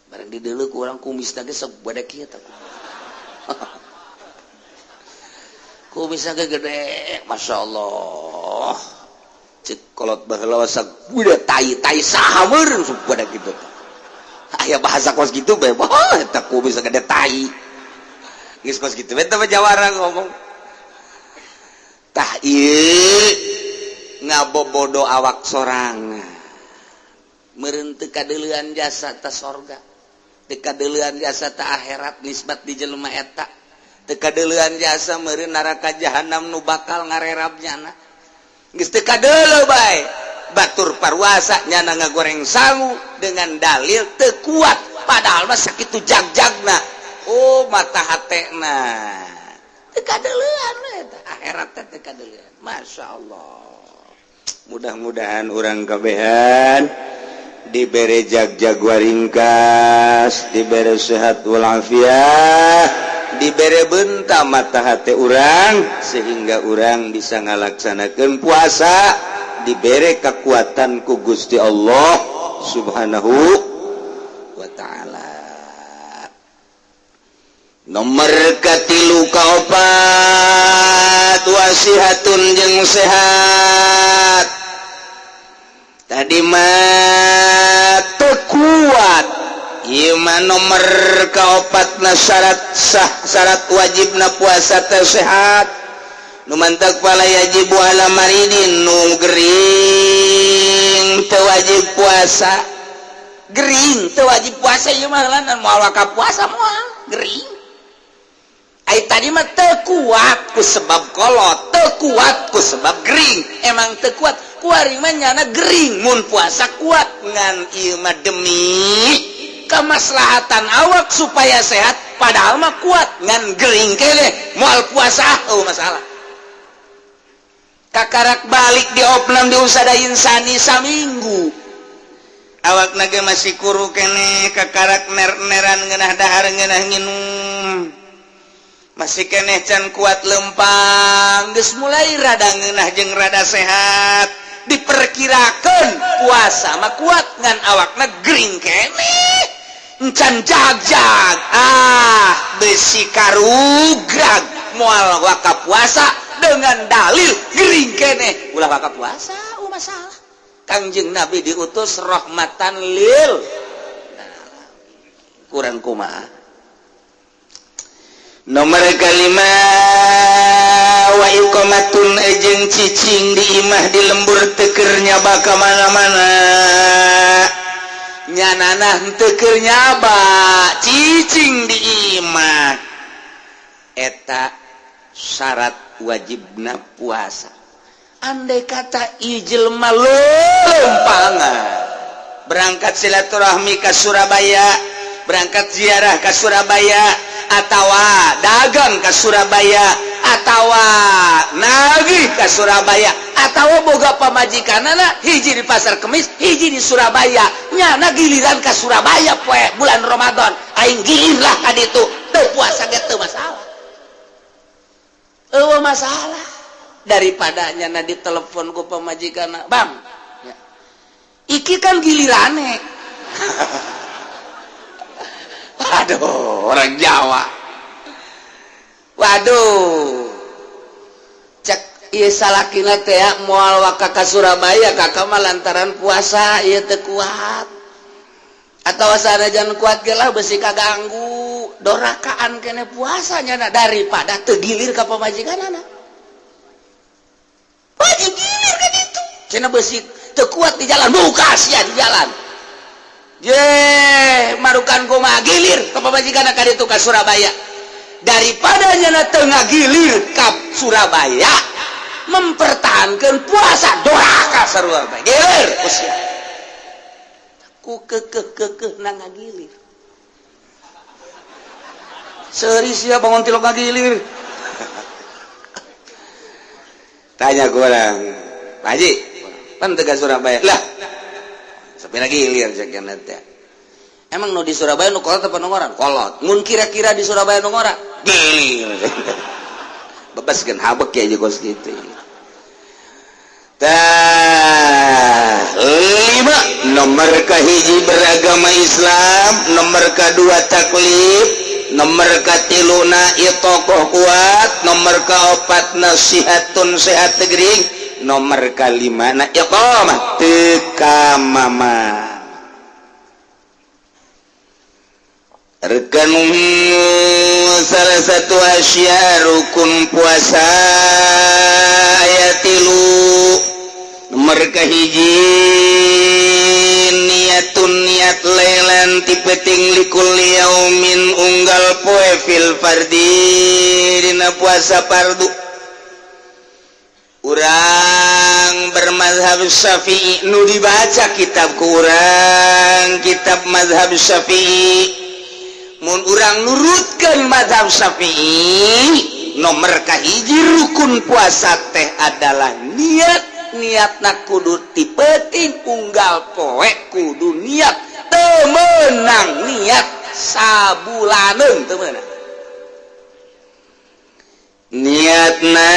Barang di deuleu ku urang kumisna ge sok bade kieu tah, kumisna ge gede, Masya Allah. Cek kolot baheula sabuda tai tai saha meureun sok bade kitu. Aya bahasa kos gitu bae, wah, eta kumis gede tai geus kos kitu eta mah jawara ngomong. Tah, ieu ngabobodo awak sorangan meureun, teu kadeulean jasa ta sorga, teu kadeulean jasa ta akhirat nisbat di jelema eta, teu kadeulean jasa meureun neraka jahanam nu bakal ngarerab nyana. Geus teu kadeuleu bae, batur parwasa nyana ngagoreng sangu dengan dalil teu kuat, padahal mah sakitu jag-jagna. Oh, mata hatena teu kadeulean eta akhirat teh, teu kadeulean. Masya Allah, mudah-mudahan urang kabehan dibere jag-jag waringkas, dibere sehat walafiat, dibere benta mata hati urang sehingga urang bisa ngalaksanakan puasa, dibere kekuatan ku Gusti Allah Subhanahu wa Ta'ala. Nomor katilu kaopat, wasihatun jeung sehat. Tadi mah teu kuat, ieu mah nomor kaopatna syarat sah, syarat wajibna puasa teh sehat. Nu mantak fala yajibu ala maridin, nu gering teu wajib puasa. Gering teu wajib puasa ieu mah, lan moal waka puasa, moal gering. Ai tadi mah teu kuat ku sebab kolot, teu kuat ku sebab gering. Emang teu kuat kuari mah nyana gering, mun puasa kuat. Ngan ieu mah demi kemaslahatan awak supaya sehat, padahal mah kuat ngan gering kene moal puasa. Oh, masalah kakarak balik di opnam di Husada Insani saminggu, awak naga masih kuru kene, kakarak ner-neran ngeunah dahar, ngeunah nginum masih keneh can kuat lempang. Geus mulai rada ngeunah jeung rada sehat, diperkirakan puasa mah kuat, ngan awakna gering keneh, encan jag-jag, ah, besi karugrag, moal waka puasa. Dengan dalil gering keneh, ulah waka puasa. Oh, masalah Kangjeng Nabi diutus rahmatan lil kurang kumaha. Nomor kelima, wa iqamatun, ejeng cicing di imah, di lembur, teu keur nyaba ka mana-mana. Nyanana teu keur nyaba, cicing di imah, eta syarat wajibna puasa. Andai kata jelema lelempangan berangkat silaturahmi ke Surabaya, berangkat ziarah ke Surabaya, atau dagang ke Surabaya, atau nagih ke Surabaya, atau boga pamajikanana hiji di Pasar Kemis, hiji di Surabaya, nyana giliran ke Surabaya poe bulan Ramadan, aing gilir lah ka ditu, teu puasa ge teu masalah. Euweuh masalah. Daripada nyana ditelepon ku pamajikan, "Bang ya, iki kan gilirane." Waduh, orang Jawa, waduh, cek ieu salakina teh moal waka ka Surabaya, kakak mah lantaran puasa ieu teu kuat, atau sanajan kuat ge lah besi kaganggu, dorakaan kene puasanya. Nah, daripada teu gilir ka pamajikanana, wajib gilir kan itu. Cenah besi teu kuat di jalan, buka sia di jalan ye marukan kumaha, gilir ka pamajikan ka ditu ka Surabaya. Daripada nyana teu ngagilir ka Surabaya, mempertahankan puasa, doraka sarua bae, gilir usia ku kekeh kekeh na ngagilir. Seri sia bangun tilok ngagilir. Tanya ke orang, "Pak Haji, pan teu ka Surabaya lah?" Sampai lagi gilir sekian teh. Emang nu di Surabaya nu kolot apa nu ngora? Kolot. Mun kira-kira di Surabaya nu ngora, gilir. Bebaskeun habek ya kos kitu. Tah, lima. Nomor kahiji beragama Islam, nomor kedua taklif, nomor katiluna tokoh kuat, nomor keopat nasihatun sehat tegering, nomor kalima na iqamah teu kamama. Rekan, salah satu asya rukun puasa aya tilu. Nomor kahiji niatun, niat, lailan ti peuting, likulli yaumin unggal poe, fil fardi dina puasa fardu. Urang bermazhab Syafi'i, nu dibaca kitab ku urang kitab mazhab Syafi'i. Mun urang nurutkeun mazhab Syafi'i, nomor kahiji rukun puasa teh adalah niat. Niatna kudu ti peuting, unggal poe kudu niat. Teu meunang niat sabulaneun, teu meunang niatna.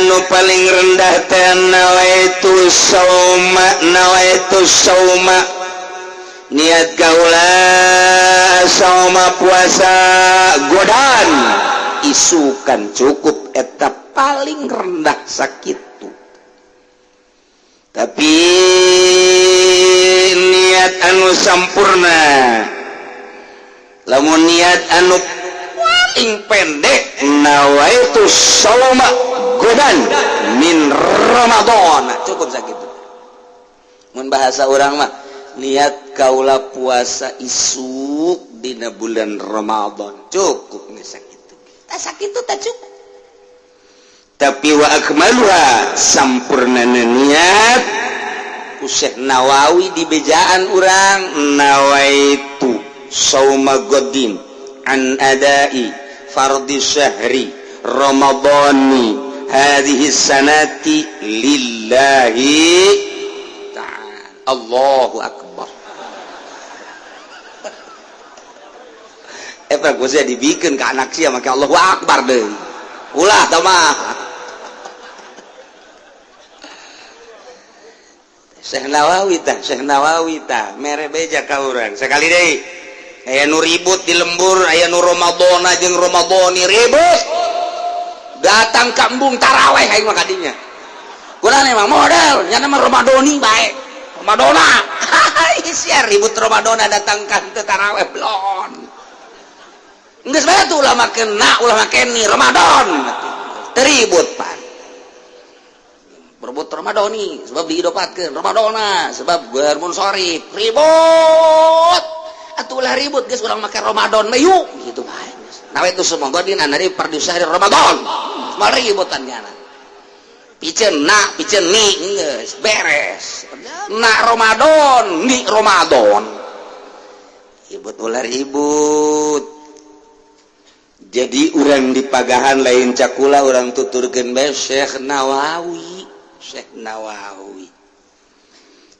Nu paling rendah teh nawaitu sauma, nawaitu sauma, niat kaula sauma puasa, godan isukan, cukup eta paling rendah sakitu. Tapi niat anu sampurna, lamun niat anu paling pendek, nawaitu sauma godan min Ramadan, cukup sakitu. Mun bahasa urang mah, niat kaula puasa isuk dina bulan Ramadan, cukup geus sakitu. Tak sakitu tak cukup. Tapi wa akmaluha, sampurna niat ku Syekh Nawawi di bejaan urang, nawaitu sauma godin an adai fardi syahri ramadhani hadhihi sanati lillahi ta'ala. Allahu akbar. Eh, Pak, gue dibikin ke anak sia make Allahu akbar deh. Ulah tah mah. Syekh Nawawi tah, Syekh Nawawi tah mere beja ka urang. Sekali deui. Aya nu ribut di lembur, aya nu Ramadana jeung Ramadhani ribut. Datang ka embung taraweh aing mah kadinya. Kurang emang model, nya nama Romadoni bae. Romadona. Sia ribut Romadona datang ka teu taraweh belon. Geus bae tuh ulah make na, ulah make ni Ramadan. Teribut pan. Berebut Romadoni sebab diidopatkeun Romadona sebab bermunsorif ribut. Atuh ulah ribut geus urang make Ramadan mah yuk gitu bae. Nah itu semoga dina dari fardu syahri Ramadan. Moal ributan nyana. Piceun na, piceun ni geus beres. Na Ramadan, ni Ramadan. Ribut ulah ribut. Jadi urang dipagahan lain cakula urang tuturkeun bae Syekh Nawawi. Syekh Nawawi.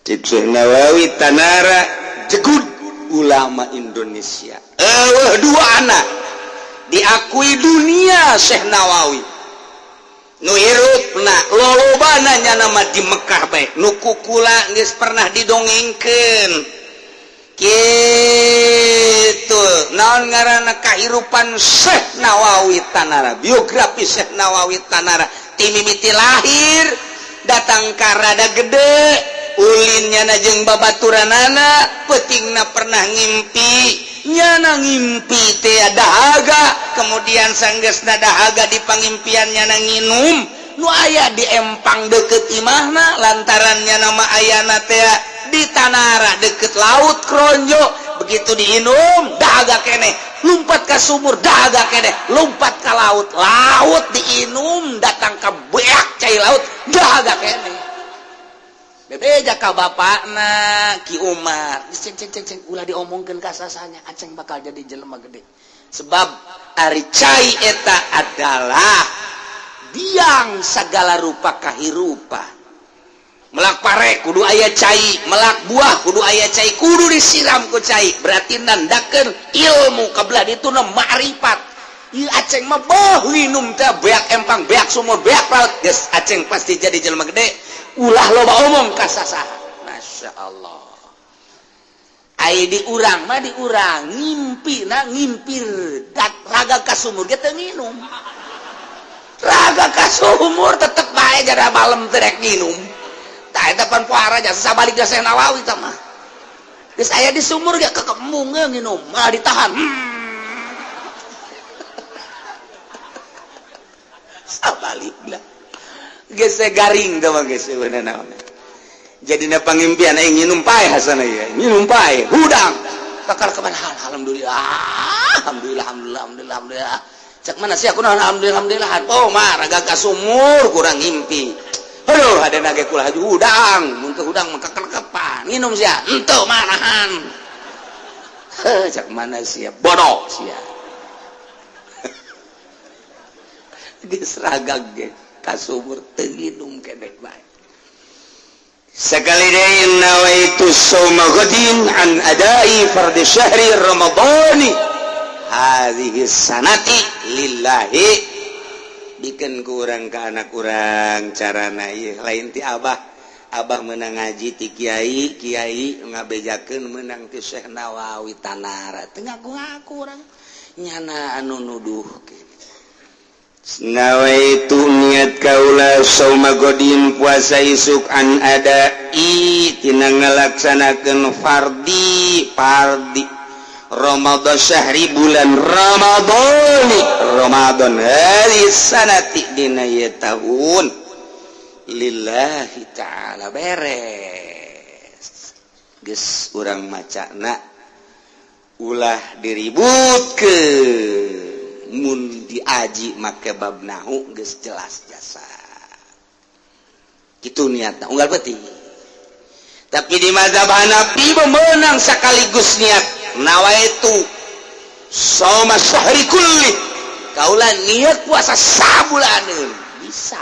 Cik Syekh Nawawi tanara jegud ulama Indonesia. Eueuh dua anak diakui dunia Syekh Nawawi. Nu hirupna lolobana nya nama di Mekah bae. Nu kukula geus pernah didongengkeun. Gitu. Naon ngaranna kahirupan Syekh Nawawi Tanara, biografi Syekh Nawawi Tanara ti mimiti lahir datang ka rada gede ulin nyana jeung babaturanana peutingna pernah ngimpi nyana ngimpi teh dahaga kemudian sanggeusna dahaga di pangimpian nyana nginum nu aya di empang deket imahna lantaran nyana mah ayana teh di tanara deket laut Kronjo begitu diinum dahaga keneh lompat ke sumur dahaga keneh lompat ke laut laut diinum datang ke beak cai laut dahaga keneh bebeja ka bapakna Ki Umar ceng ceng ceng ceng ulah diomongkeun ka sasanya aceng bakal jadi jelema gede sebab ari cai eta adalah biang segala rupa kahirupan melak pare kudu aya cai melak buah kudu aya cai kudu disiram ku cai berarti nandakeun ilmu kabelah ditu na ma'rifat ieu aceng mah boh minum teh beak empang beak sumur beak laut geus aceng pasti jadi jelema gede ulah loba omong ka sasaha. Masya Allah. Ai di urang mah di urang ngimpi na ngimpir dat raga ka sumur ge teu nginum raga ka sumur tetep bae jada malam teu rek nginum. Tah eta pan puara jasa sabalik jasa Nawawi tah mah. Geus aya di sumur ge kekembung nginum malah ditahan. Sabalikna. Geus garing tah mah geus beunang naon. Jadina pangimpian aing nginum pae hasana ieu. Nginum pae hudang. Kakal kapan alhamdulillah. Alhamdulillah alhamdulillah alhamdulillah alhamdulillah. Cek mana sih aku naon alhamdulillah alhamdulillah. Oh mah raga ka sumur kurang ngimpi. Aduh, ada nage kula haju hudang, mun teu hudang mah kekelkepan. Nginum sia, henteu manahan. Heuh, cek mana sia, bodoh sia. Geus ragag ge ka sumur teu nginum keneh bae. Sekali deui nawaitu shauma ghadin an adai fardhi syahri ramadhani hadhihi sanati lillahi. Bikin kurang ke anak kurang carana ieu lain ti abah abah menang ngaji ti kiai kiai ngabejakeun menang ti Syekh Nawawi Tanara teu ngaku-ngaku urang nyana anu nuduhkeun. Nawaitu niat kaula sauma godin puasa isuk an adai tina ngalaksanakeun fardi fardi Ramadan syahri bulan Ramadhani Ramadan hari sanati dina ieu tahun lillahi ta'ala beres geus urang macana ulah diributkeun mun diaji make bab nahu geus jelas jasa kitu niatna unggal peuting. Tapi di mazhab Hanafi memenang sekaligus niat nawaitu shauma syahri kulli kaula niat puasa sabulaneun bisa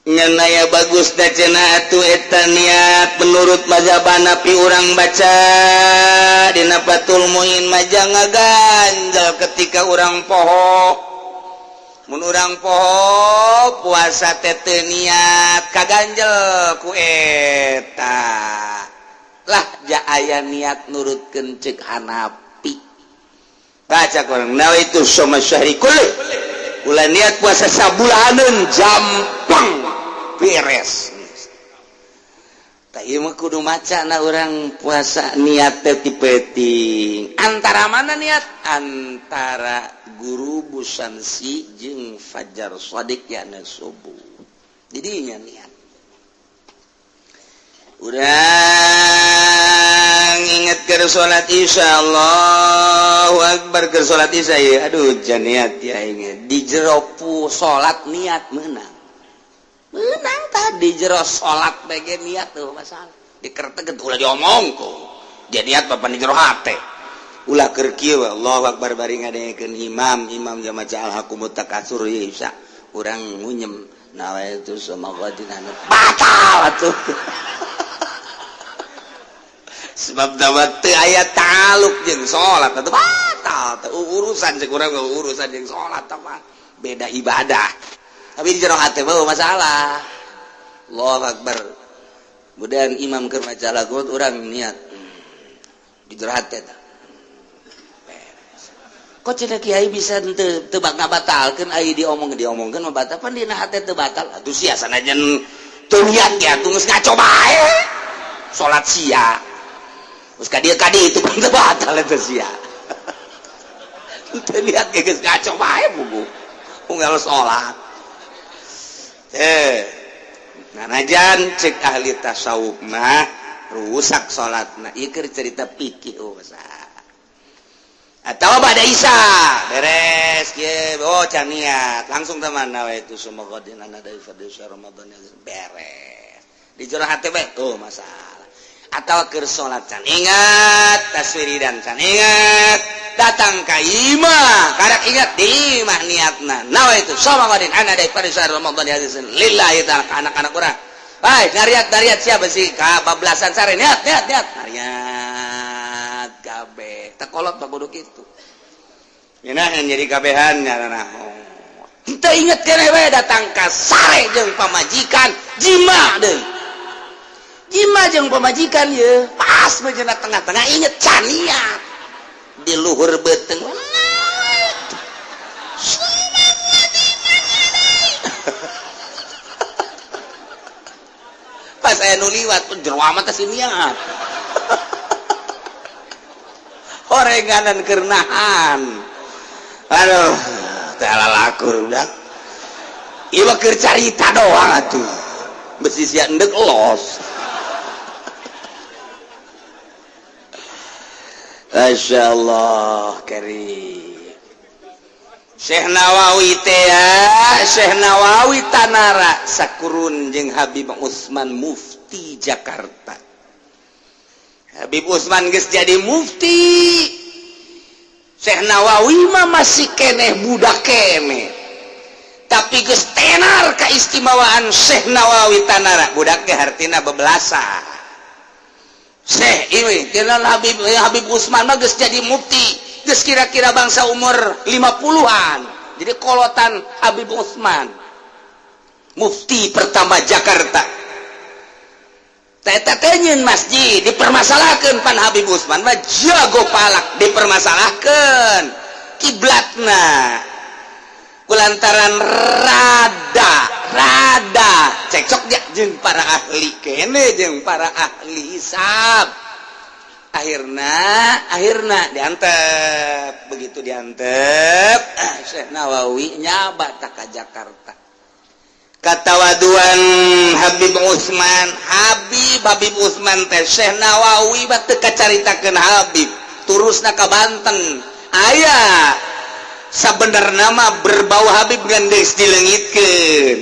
ngan aya bagus da cenah atuh eta niat menurut mazhab Hanafi urang baca dina Fathul Muin mah ngaganjel ketika urang poho mun urang poho puasa teh teu niat kaganjel ku eta lah ja aya niat nurutkeun ceuk Hanafi baca kurang nawaitu shauma syahri kulli. Ulah niat puasa sabulanan, jampang beres. Tak, ieu mah kudu maca na urang puasa niat teh ti peuting. Antara mana niat? Antara ghurubu syamsi jeung fajar shadiq, yakni subuh. Jadinya niat. Urang inget ke salat Isya, Allahu Akbar, ke salat Isya ya. Aduh, jan niat ya, inget di jero salat niat menang menang tadi jero salat bagian niat tuh masalah dikerteget, ulah diomong kok dia niat bapak di jero hate. Ulah keur kieu, Allahu Akbar, bari ngadengekeun imam, imam jama maca alhakumut takatsur ya Isya, urang ngunyem nawaitu sama ghadin, batal atuh, sebab dapat teu aya ta'aluk jeung salat atuh, batal teu urusan cek urang, urusan jeung salat mah beda ibadah. Tapi di jero hate mah masalah. Allahu Akbar, kemudian imam keur maca lagu, urang niat di jero hate. Kok cenah kiai bisa teu teu ngabatalkeun, ai diomong diomongkeun mah batal, pan dina hate teu batal atuh. Sia sanajan teu niat ge atuh geus ngaco bae salat sia. Geus ka dieu ka ditu pan teu batal eta sia. Teu niat ge geus ngaco bae bubu unggal salat. Eh, nanajan cek ahli tasawuf mah rusak salatna, ieu keur cerita fikih. Oh, atau pada Isya beres kieu, oh, can niat langsung teman nawaitu shauma ghadin an ada'i fardhi Ramadan, beres di jero hate bae. Oh, masalah. Atau keur salat can ingat taswiridan, can ingat, datang ka imah karak ingat di imah niatna nawaitu shauma ghadin an ada'i fardhi Ramadan lillahi ta'ala. Ka anak-anak urang baik ngariat ngariat, siapa sih ka bablasan sare niat niat niat ngariat kabeh tekolot mah kudu kitu. Ngeunah jadi kabehan ngaranna teu inget keneh we, datang ka sare jeung pamajikan, jima deui, jima jeung pamajikan ye, pas bejana tengah-tengah inget can niat di luhur beuteung. Pas aya nu liwat, jero amat teh niat horenganan keur nahan. Aduh, teh lakur udah. Ieu mah keur carita doang atuh, besi sia endek los. Masya Allah karim. Syekh Nawawi teh ya, Syekh Nawawi Tanara sakurun jeung Habib Utsman, mufti Jakarta. Habib Utsman geus jadi mufti, Syekh Nawawi mah masih keneh budak keneh, tapi geus tenar keistimewaan Syekh Nawawi Tanara. Budak ge hartina bebelasa. Syekh ini kenal Habib, Habib Utsman mah geus jadi mufti, geus kira-kira bangsa umur 50-an, jadi kolotan Habib Utsman, mufti pertama Jakarta. Teta teh nyieun masjid dipermasalahkan. Pan Habib Utsman mah jago palak. Dipermasalahkan kiblatna kulantaran rada rada cekcok dia jeung para ahli kene, jeung para ahli hisab. Akhirna akhirna diantep. Begitu diantep, Syekh Nawawi nyaba tak ka Jakarta, katawaduan Habib Utsman. Habib Habib Utsman teh Syekh Nawawi mah teu kacaritakeun Habib turusna ka Banten. Aya sabenerna mah berbau Habib ngan geus dileungitkeun,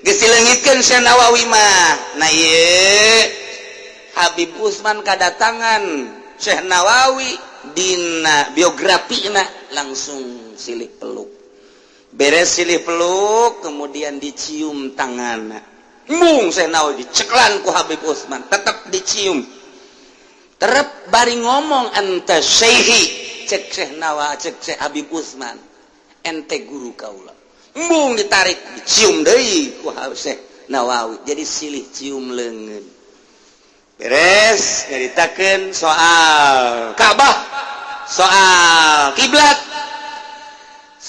geus dileungitkeun Syekh Nawawi mah. Nah, ieu Habib Utsman kadatangan Syekh Nawawi, dina biografina langsung silih peluk. Beres silih peluk, kemudian dicium tangan. Mung Syekh Nawawi diceklan ku Habib Utsman, tetap dicium. Terep bari ngomong, "Anta syekhi," cek Syekh Nawawi, cek Syekh Habib Utsman, "Ente guru kaula." Mung ditarik, dicium deui ku Syekh Nawawi. Jadi silih cium leungeun. Beres nyaritakeun soal Ka'bah, soal kiblat.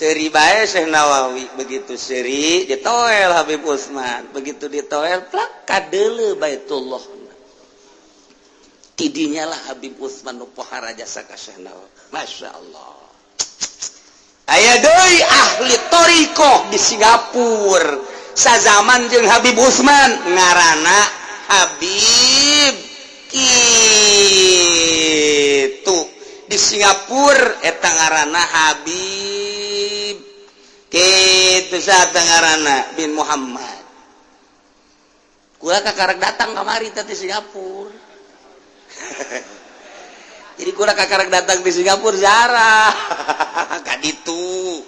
Seuri bae Syekh Nawawi. Begitu seuri, ditoel Habib Usman. Begitu ditoel, plak, kadeuleu Baitullah. Tidinya lah Habib Usman nu pohara jasa ka Syekh Nawawi. Masya Allah. Aya deui ahli thoriqoh di Singapura, sazaman jeung Habib Usman, ngarana Habib kitu di Singapura eta, ngaranna Habib kitu, saat ngaranna bin Muhammad. Kula kakarek datang kamari teh di Singapura. Jadi kula kakarek datang di Singapura ziarah ka ditu.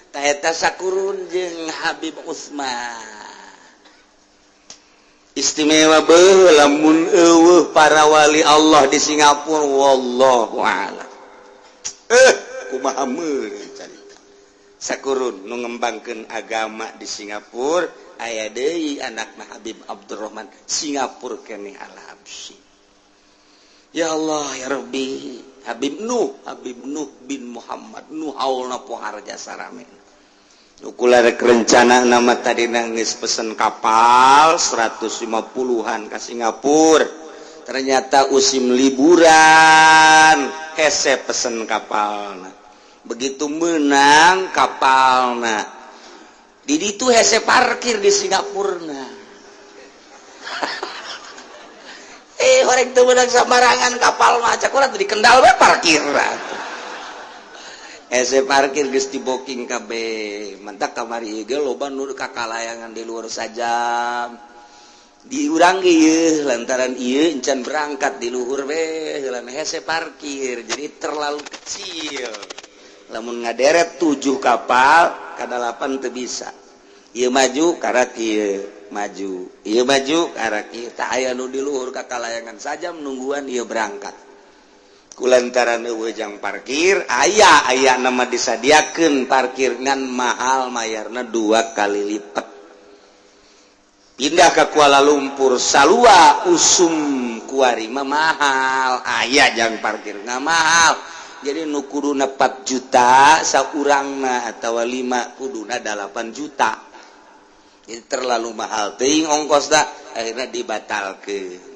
Ta eta sakurun jeung Habib Usman. Istimewa beuh. Lamun euweuh para wali Allah di Singapura, wallahu a'lam, kumaha meureun carita. Sakurun nu ngembangkeun agama di Singapura. Aya deui anakna Habib Abdurrahman, Singapura keneh, Al Habsyi. Ya Allah ya Rabbi. Habib Nuh, Habib Nuh bin Muhammad Nuh, haulna pohara jasa rame. Kula rek rencana nama tadi nangis pesen kapal 150-an ke Singapura. Ternyata musim liburan, hese pesen kapal. Begitu menang kapal, nah, di itu hese parkir di Singapura. Nah, orang itu menang sembarangan kapal mah, cak di Kendal we parkir. Hese parkir, geus di booking kabeh. Mantak kamari ge loba nu kakalayangan di luar sajam di urang ge ieu, lantaran ieu encan berangkat di luhur we heula, hese parkir. Jadi terlalu kecil. Lamun ngaderet tujuh kapal, kadalapan teu bisa. Ieu maju karak ieu maju, ieu maju karak ieu. Tak aya nu di luhur kakalayangan sajam nungguan ieu berangkat. Kulantaran euweuh parkir, aya aya nama disadiakeun parkir ngan mahal, mayarna dua kali lipat. Pindah ke Kuala Lumpur, salua usum kuari mah mahal. Aya jang parkir nggak mahal. Jadi nu kuduna 4 juta saurangna atau 5, kuduna 8 juta. Jadi terlalu mahal teuing ongkos dah. Akhirnya dibatalkeun.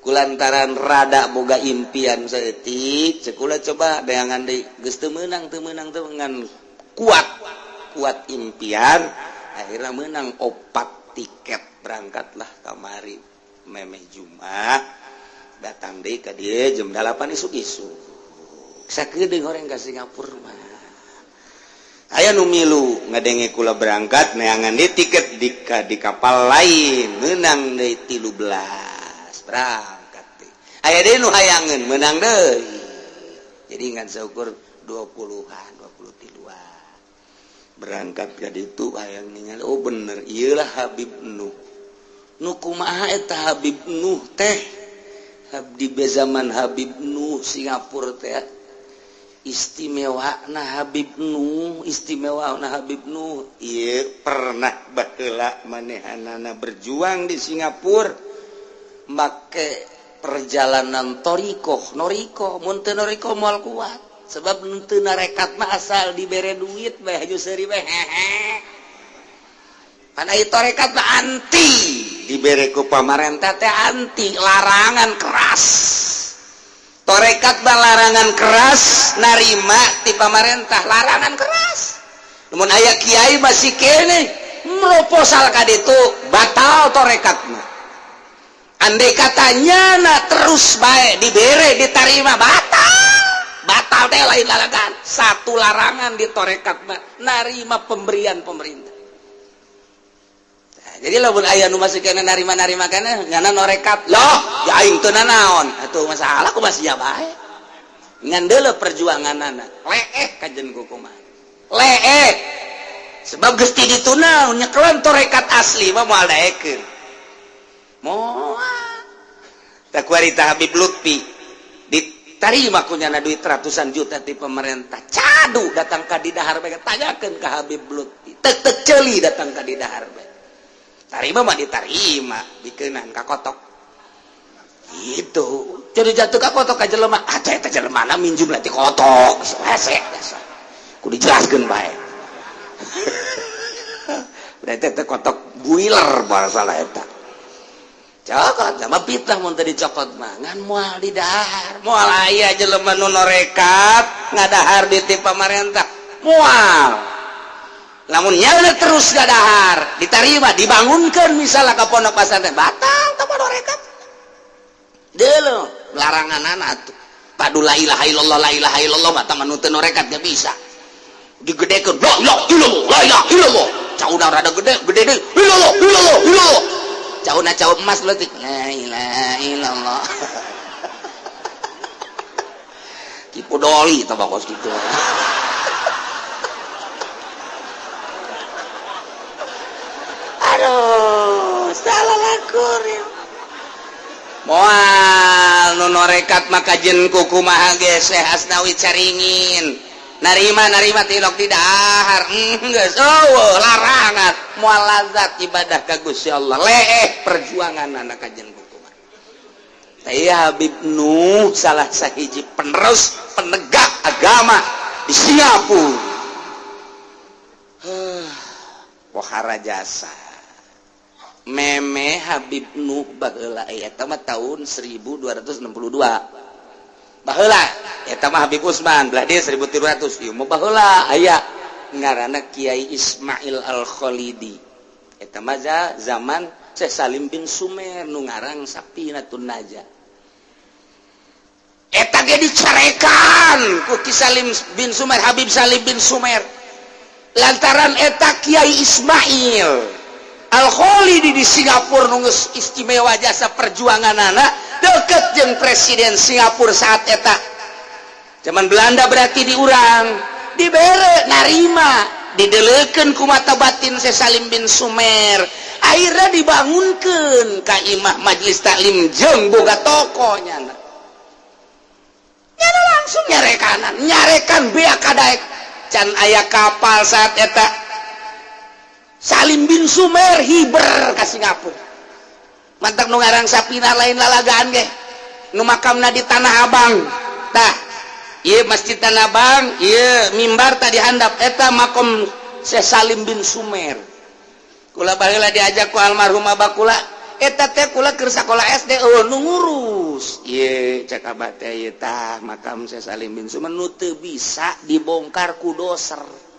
Kulantaran rada boga impian saeutik, cek kula coba deangan deui. Geus teu meunang, teu meunang, teu ngan kuat kuat impian, akhirnya menang opat tiket. Berangkatlah kamari memeh Jumat, datang deui ka dieu jam 8 isuk-isuk. Sakedeung orang ka Singapura mah aya nu milu ngadenge kula berangkat, neangan di tiket di kapal lain, menang deui 13, berangkat deui. Aya deui nu hayangeun, menang deui. Jadi ngan seukur 20-an, 20 tiluan berangkat ka ditu. Hayang ningali, oh bener ieulah Habib Nuh. Nu kumaha eta Habib Nuh teh? Di zaman Habib Nuh Singapura teh istimewa. Nah, Habib Nuh istimewa. Nah, Habib Nuh ieu pernah baheula manehanana berjuang di Singapura make perjalanan thoriqoh noriko. Mun teu noriko moal kuat, sebab teu narekat mah asal dibere duit bae, haju seuri bae hehe. Pan aya torekat mah anti dibere ku pamarentah teh, anti, larangan keras. Torekat mah larangan keras, narima ti pamarentah larangan keras. Namun aya kiai masih kene proposal ka ditu, batal torekat mah. Andai katanya na terus baik dibere, diterima, batal. Batal teh lain larangan, satu larangan di torekat mah narima pemberian pemerintah. Nah, jadi lamun aya nu masih kena narima-narima kana ngana norekat loh ya, aing teu nanaon atuh masalah ku masih ya bae. Ngan deuleu perjuanganana leeh kajen kukumaha leeh, sebab geus ti ditu naon nyekelan torekat asli mah moal daekeun, moal. Tak kuarita Habib Lutfi diterima kunyana duit ratusan juta di pemerintah, cadu datang ka di dahar bae. Tanyakeun ka Habib Lutfi, tek tek ceuli datang ka di dahar bae. Tarima mah diterima, dikenan ka kotok itu. Jadi jatuh ka kotok ka jelema, ah, eta jelema na minjem lah di kotok hese. Kudu dijelaskeun bae. Berarti teh kotok builer masalah eta. Cokot sama fitnah mun teu dicokot mah ngan moal didahar. Moal aya jelema nu norekat ngadahar di ti pamarentah. Moal. Lamun nyala terus ngadahar, ditarima, dibangunkeun misalnya ka pondok pesantren, batal teh norekat. Deuleu laranganana atuh. Padu la ilaha illallah, la ilaha illallah mah nu teu norekat gak bisa. Digedekeun la ilaha illallah, la ilaha illallah. Cauna rada gede, gede deui. Illallah, illallah, illallah. Cauna cau emas leutik. La ilaha illallah. Kipu doli tah kos kitu. Aduh, salah lakur. Moal nu norekat maka jen kumaha ge Syekh Asnawi Caringin. Narima narima tilok di dahar. Geus eueuh larangan moal lazat ibadah ka Gusti Allah. Leeh perjuangan anak kajen kumaha. Teh Habib Nuh salah sahiji penerus penegak agama di Singapura. Pohara jasa. Meme Habib Nuh baheula eta mah tahun 1262. Baheula eta mah Habib Usman belah dia 1300 ieu mah baheula aya ngaranna Kiai Ismail Al-Khalidi. Eta mah zaman Syekh Salim bin Sumer nu ngarang Safinatun Najah. Eta ge dicarekan ku Ki Salim bin Sumer, Habib Salim bin Sumer. Lantaran eta Kiai Ismail Al-Khalidi di Singapura nunggus istimewa jasa perjuangan anak deket jeung presiden Singapura saat eta zaman Belanda berarti diurang dibere narima dideleukeun ku mata batin Syekh Salim bin Sumer akhirnya dibangunkeun ka imah majelis taklim jeung boga tokonya nyana langsung nyarekanan nyarekan bea kadaek can aya kapal saat eta Salim bin Sumer hiber ka Singapura. Mantap nu ngarang Sapina lain lalagaan ge. Nu makamna di Tanah Abang. Tah, ieu Masjid Tanah Abang, ieu mimbar tadi handap eta makom Syekh Salim bin Sumer. Kula baheula diajak ku almarhum abah kula, eta teh kula keur sakola SD eueuh nu ngurus. Ieu cek abah teh ieu tah makam Syekh Salim bin Sumer nu teu bisa dibongkar ku doser.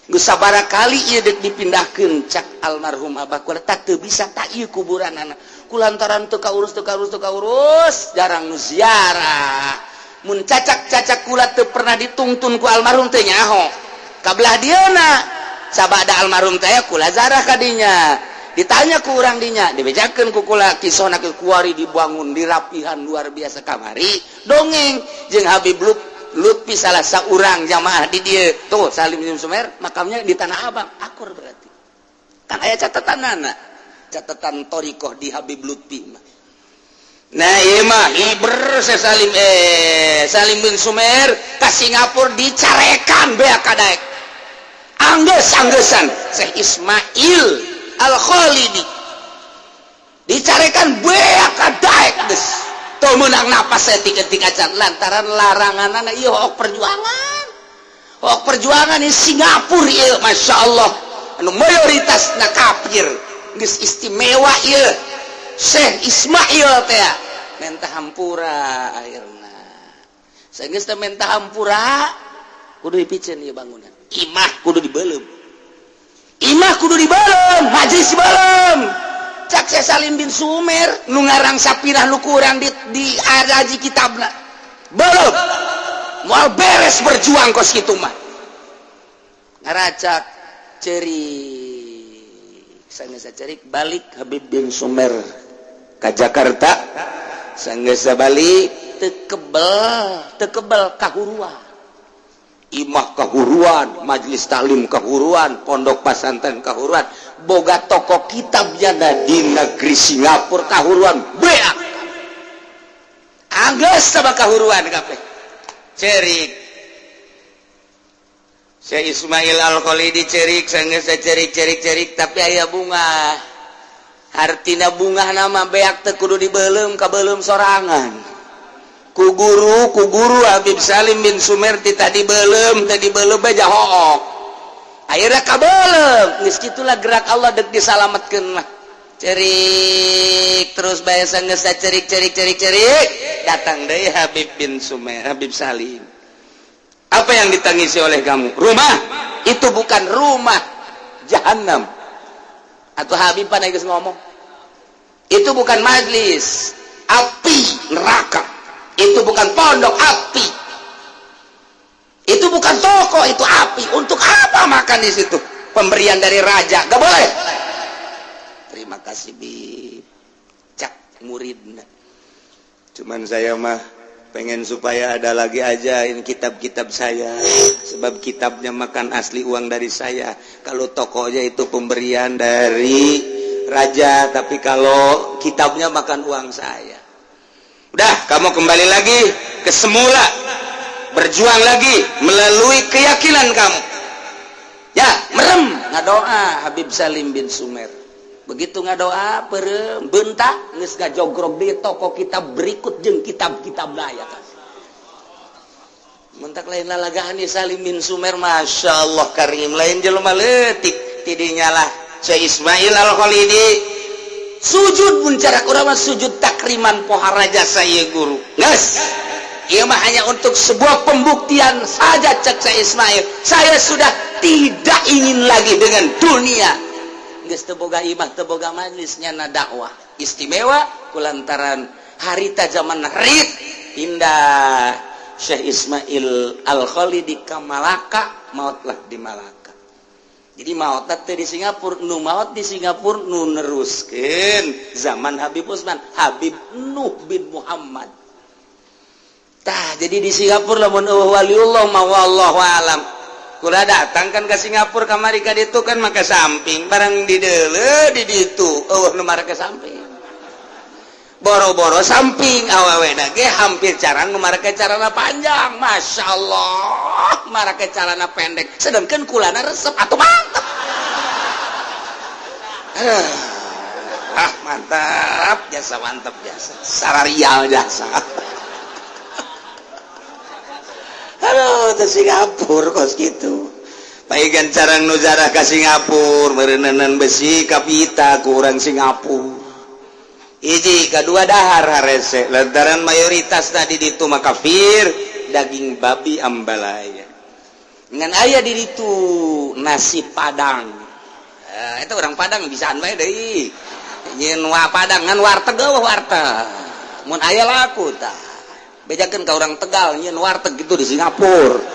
Geus sabaraha kali ieu deuk dipindahkeun cak almarhum abah kula tak teu bisa tak ieu kuburanana. Kulantaran teu kaurus teu kaurus teu kaurus jarang nu ziarah. Mun cacak-cacak kula teu pernah ditungtun ku almarhum teu nyaho. Kabelah dieuna sabada almarhum teh kula zarah kadinya. Ditanya ku urang dinya dibejakeun ku kula kisahna kuari dibangun dirapihan luar biasa kamari dongeng jeung Habib Lutfi salah seorang jamaah di dia tuh Salim bin Sumer makamnya di Tanah Abang akur berarti kan aya catatan anak catatan thoriqoh di Habib Lutfi mah. Nah ieu mah hiber Salim Salim bin Sumer ka Singapura dicarekan bea kadaek anggeus-anggesan Syekh Ismail Al-Khalidi dicarekan bea kadaek geus teu meunang napas etik-etik acan lantaran laranganana ieu hok perjuangan di Singapura ieu Masya Allah anu mayoritas na kafir geus istimewa ieu Syekh Ismail teh menta hampura akhirna sageus teh menta hampura kudu dipiceun ieu bangunan imah kudu dibeuleum imah kudu dibeuleum majelis dibeuleum cak Syekh Salim bin Sumer nu ngarang Sapinah nu kurang di araji kitabna belum moal beres berjuang kos kitu mah ngaracak cerik sanggeus cerik balik Habib bin Sumer ka Jakarta sanggeus balik teu kebel kahuruan imah kahuruan majelis taklim kahuruan pondok pesantren kahuruan boga toko kitab janda di negeri Singapura kahuruan beak anggeus sama kahuruan kabeh cerik Syekh Ismail Al-Khalidi cerik sanggeus cerik cerik cerik tapi aya bunga artina bunga nama beak teu kudu dibeuleum kabeuleum sorangan ku guru Habib Salim bin Sumer ti tadi belum tadi belum baja hook. Akhirnya kabelem, geus kitulah gerak Allah dek disalametkeun mah. Cerik terus bae, geus cerik cerik cerik cerik, datang deui Habib bin Sumer, Habib Salim. "Apa yang ditangisi oleh kamu? Rumah itu bukan rumah, jahanam." Atau Habib pan geus ngomong, "Itu bukan majlis, api neraka. Itu bukan pondok, api. Itu bukan toko, itu api. Untuk apa makan di situ? Pemberian dari raja, gak boleh." "Terima kasih, Bib," cak muridna. "Cuman saya mah pengen supaya ada lagi aja ini kitab-kitab saya, sebab kitabnya makan asli uang dari saya. Kalau tokonya itu pemberian dari raja, tapi kalau kitabnya makan uang saya. Udah, kamu kembali lagi ke semula, berjuang lagi melalui keyakinan kamu ya." Merem ngadoa Habib Salim bin Sumer. Begitu ngadoa perem bentak, geus gajogrog di toko kitab berikut jeung kitab-kitab daya. Mentak lain lalagaan Salim bin Sumer, Masya Allah karim, lain jelema leutik. Tidinya lah Syekh Ismail Al-Khalidi sujud pun cara urang sujud takriman, pohara jasa ieu guru. Geus, ieu mah hanya untuk sebuah pembuktian saja. Cek Syekh Ismail, "Saya sudah tidak ingin lagi dengan dunia." Geus teu boga imah, teu boga majlisnya na dakwah istimewa kulantaran harita zaman rit pindah Syekh Ismail Al-Khalidi ka Malaka, mautlah di Malaka. Jadi maut teh di Singapura. Nu maut di Singapura nu neruskeun zaman Habib Usman, Habib Nuh bin Muhammad. Tah, jadi di Singapura lamun euweuh waliullah mah wallahu alam. Kula datang kan ke Singapura kamari ka ditu kan maka samping barang di deuleu di ditu euweuh nu marake samping. Boro-boro samping, awewe ge hampir carang nu marake carana panjang, Masya Allah, marake carana pendek, sedangkan kulana resep atau mantap. Ah, mantap jasa, mantap jasa, sararial jasa. Aduh, ke Singapura kos gitu. Paigan carang nu jarah ka Singapura meureunan besi kapita kurang Singapura. Hiji, kedua dahar harese lantaran mayoritas tadi ditu mah kafir, daging babi ambalaya. Ngan aya di ditu nasi Padang. Eh, itu orang Padang bisaan bae deui. Nyeun wa Padang ngan warteg euweuh warteg. Mun aya laku tah. Bejakeun ka orang Tegal nyeun warteg gitu di Singapura.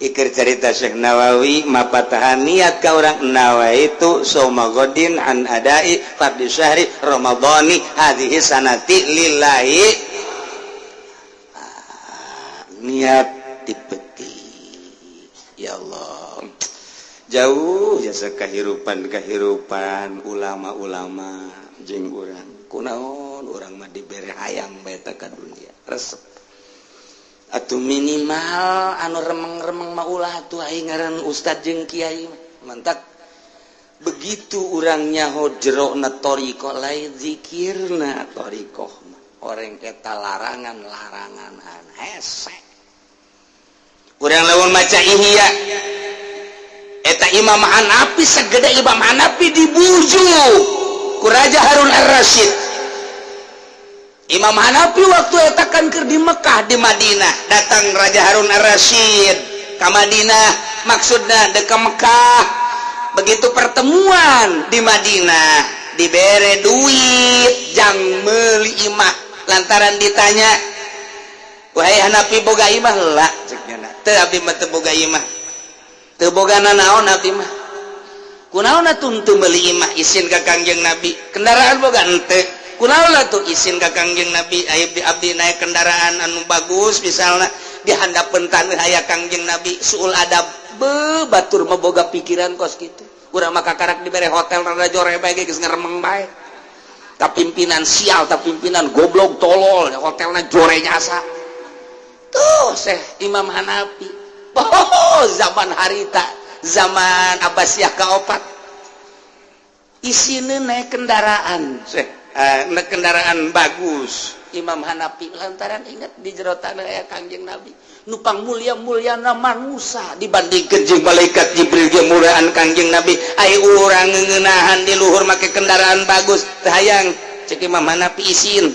Iker cerita Syekh Nawawi mapatahan niat ka orang nawaitu shauma ghadin an adai fardhi syahri ramadhani hadhihi sanati lillahi. Ah, niat dipeti. Ya Allah, jauh jasa kehidupan kehidupan ulama-ulama jeung urang. Kunaon urang mah dibere hayang bae ka dunia resep atau minimal anu remeng-remeng mah ulah tuh. Aing ngaran ustad jeung kiai mantak begitu urang nyaho jerona thoriqoh, lain zikirna thoriqoh mah orang eta larangan-larangan hese. Urang lamun maca Ihya eta Imam Hanafi, segede Imam Hanafi dibujuk ku Raja Harun Ar-Rasyid. Imam Hanafi waktu eta kan keur di Mekah, di Madinah. Datang Raja Harun Ar-Rasyid ke Madinah, maksudna dek ke Mekah. Begitu pertemuan di Madinah, dibere duit jang meuli imah lantaran ditanya, "Wahai Hanafi, boga imah?" "Lah," ceknya, "teu, abdi mah teu boga imah, teu boga nanaon abdi mah." "Kunaon atuh teu meuli imah?" "Isin ka Kangjeng Nabi." "Kendaraan boga henteu?" "Kunaon atuh?" "Isin ka Kangjeng Nabi. Ayo di abdi naik kendaraan anu bagus, misalnya di handapeun taneuh aya Kangjeng Nabi, suul adab." Be, batur mah boga pikiran kos kitu. Urang mah kakarak dibere hotel rada jore bae geus ngeremeng bae. Ta pimpinan sial, ta pimpinan goblok tolol, hotelna jore jasa. Tuh Syekh Imam Hanafi. Oh, zaman harita, zaman Abbasiyah kaopat. Isine naik kendaraan, Syekh, naik kendaraan bagus. Imam Hanafi lantaran ingat di jero tanah aya Kangjeng Nabi nupang mulia-muliana manusia dibandingkeun jeung malaikat Jibril ge muliaan Kangjeng Nabi. Ai urang ngeunahan di luhur make kendaraan bagus teu hayang, cek Imam Hanafi isin.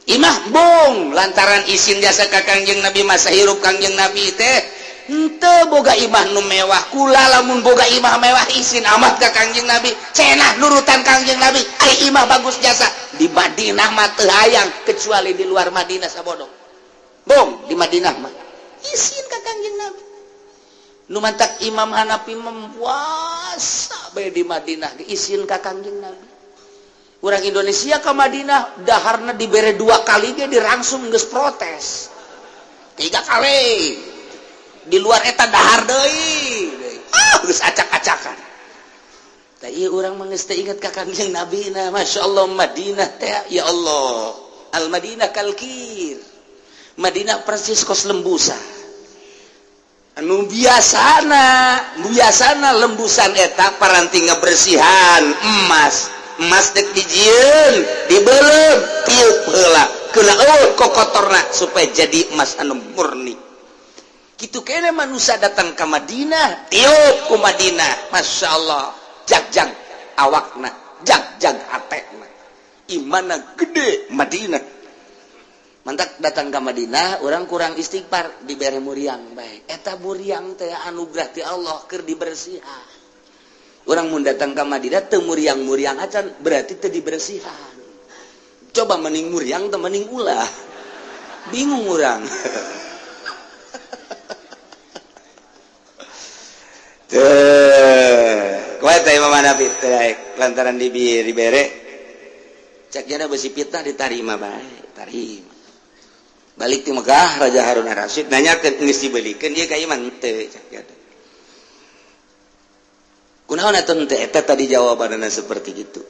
Imah bung lantaran isin jasa ka Kangjeng Nabi masa hirup Kangjeng Nabi teh henteu boga imah nu mewah. Kula lamun boga imah mewah isin amat ka Kangjeng Nabi, cenah nurutan Kangjeng Nabi. Ai imah bagus jasa di Madinah mah teu hayang kecuali di luar Madinah sabodo. Bong di Madinah mah isin ka Kangjeng Nabi. Nu mantak Imam Hanafi mempuasa bae di Madinah isin ka Kangjeng Nabi. Urang Indonesia ke Madinah daharna dibere 2 kali ge dirangsung geus protes. 3 kali di luar eta dahar deui, ah geus acak-acakan. Tah ieu urang mah geus teu inget ka Kangjeng Nabi na. Masya Allah Madinah teh ya Allah, al Madinah kalkir. Madinah persis kos lembusan. Anu biasana lembusan eta paranti ngabersihan emas. Emas dek dijieun, dibeuleum, tiup heula kena eueuh kokotorna supaya jadi emas anu murni. Kitu kene manusia datang ke Madinah, tiup ku Madinah, Masya Allah, jag-jag awakna, jag-jag hatena, imana gede Madinah. Mantak datang ke Madinah, orang kurang istighfar, dibere muriang bae. Eta muriang teh anugerah ti Allah keur dibersihan. Orang mun datang ke Madinah teu muriang-muriang acan, berarti teu dibersihan. Coba mending muriang teu mending ulah. Bingung urang. Imam Hanafi lantaran dibere cek jana besi fitnah ditarima bae, tarima. Balik ti Mekah Raja Harun Ar-Rasyid nanyakeun geus dibelikeun ieu ka imam teu cek jana. Kunaon atuh teh eta tadi jawabanna seperti gitu.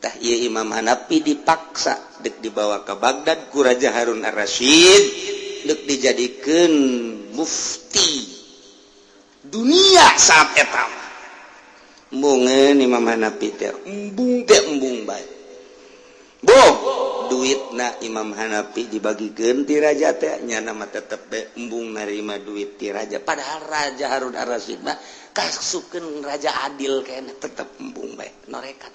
Tah ieu Imam Hanafi dipaksa dek dibawa ke Baghdad ku Raja Harun Ar-Rasyid dek dijadikeun mufti dunia saat eta. Embungeun Imam Hanafi teh embung teh embung bae. Boh, duitna Imam Hanafi dibagikeun ti raja teh nyana mah tetep bae embung narima duit ti raja. Padahal Raja Harun Ar-Rasyid mah kasupkeun raja adil kayakna tetep embung bae norekan.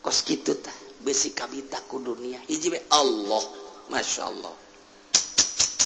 Kos kitu tah besi kabita ku dunia. Hiji bae Allah, masyaallah.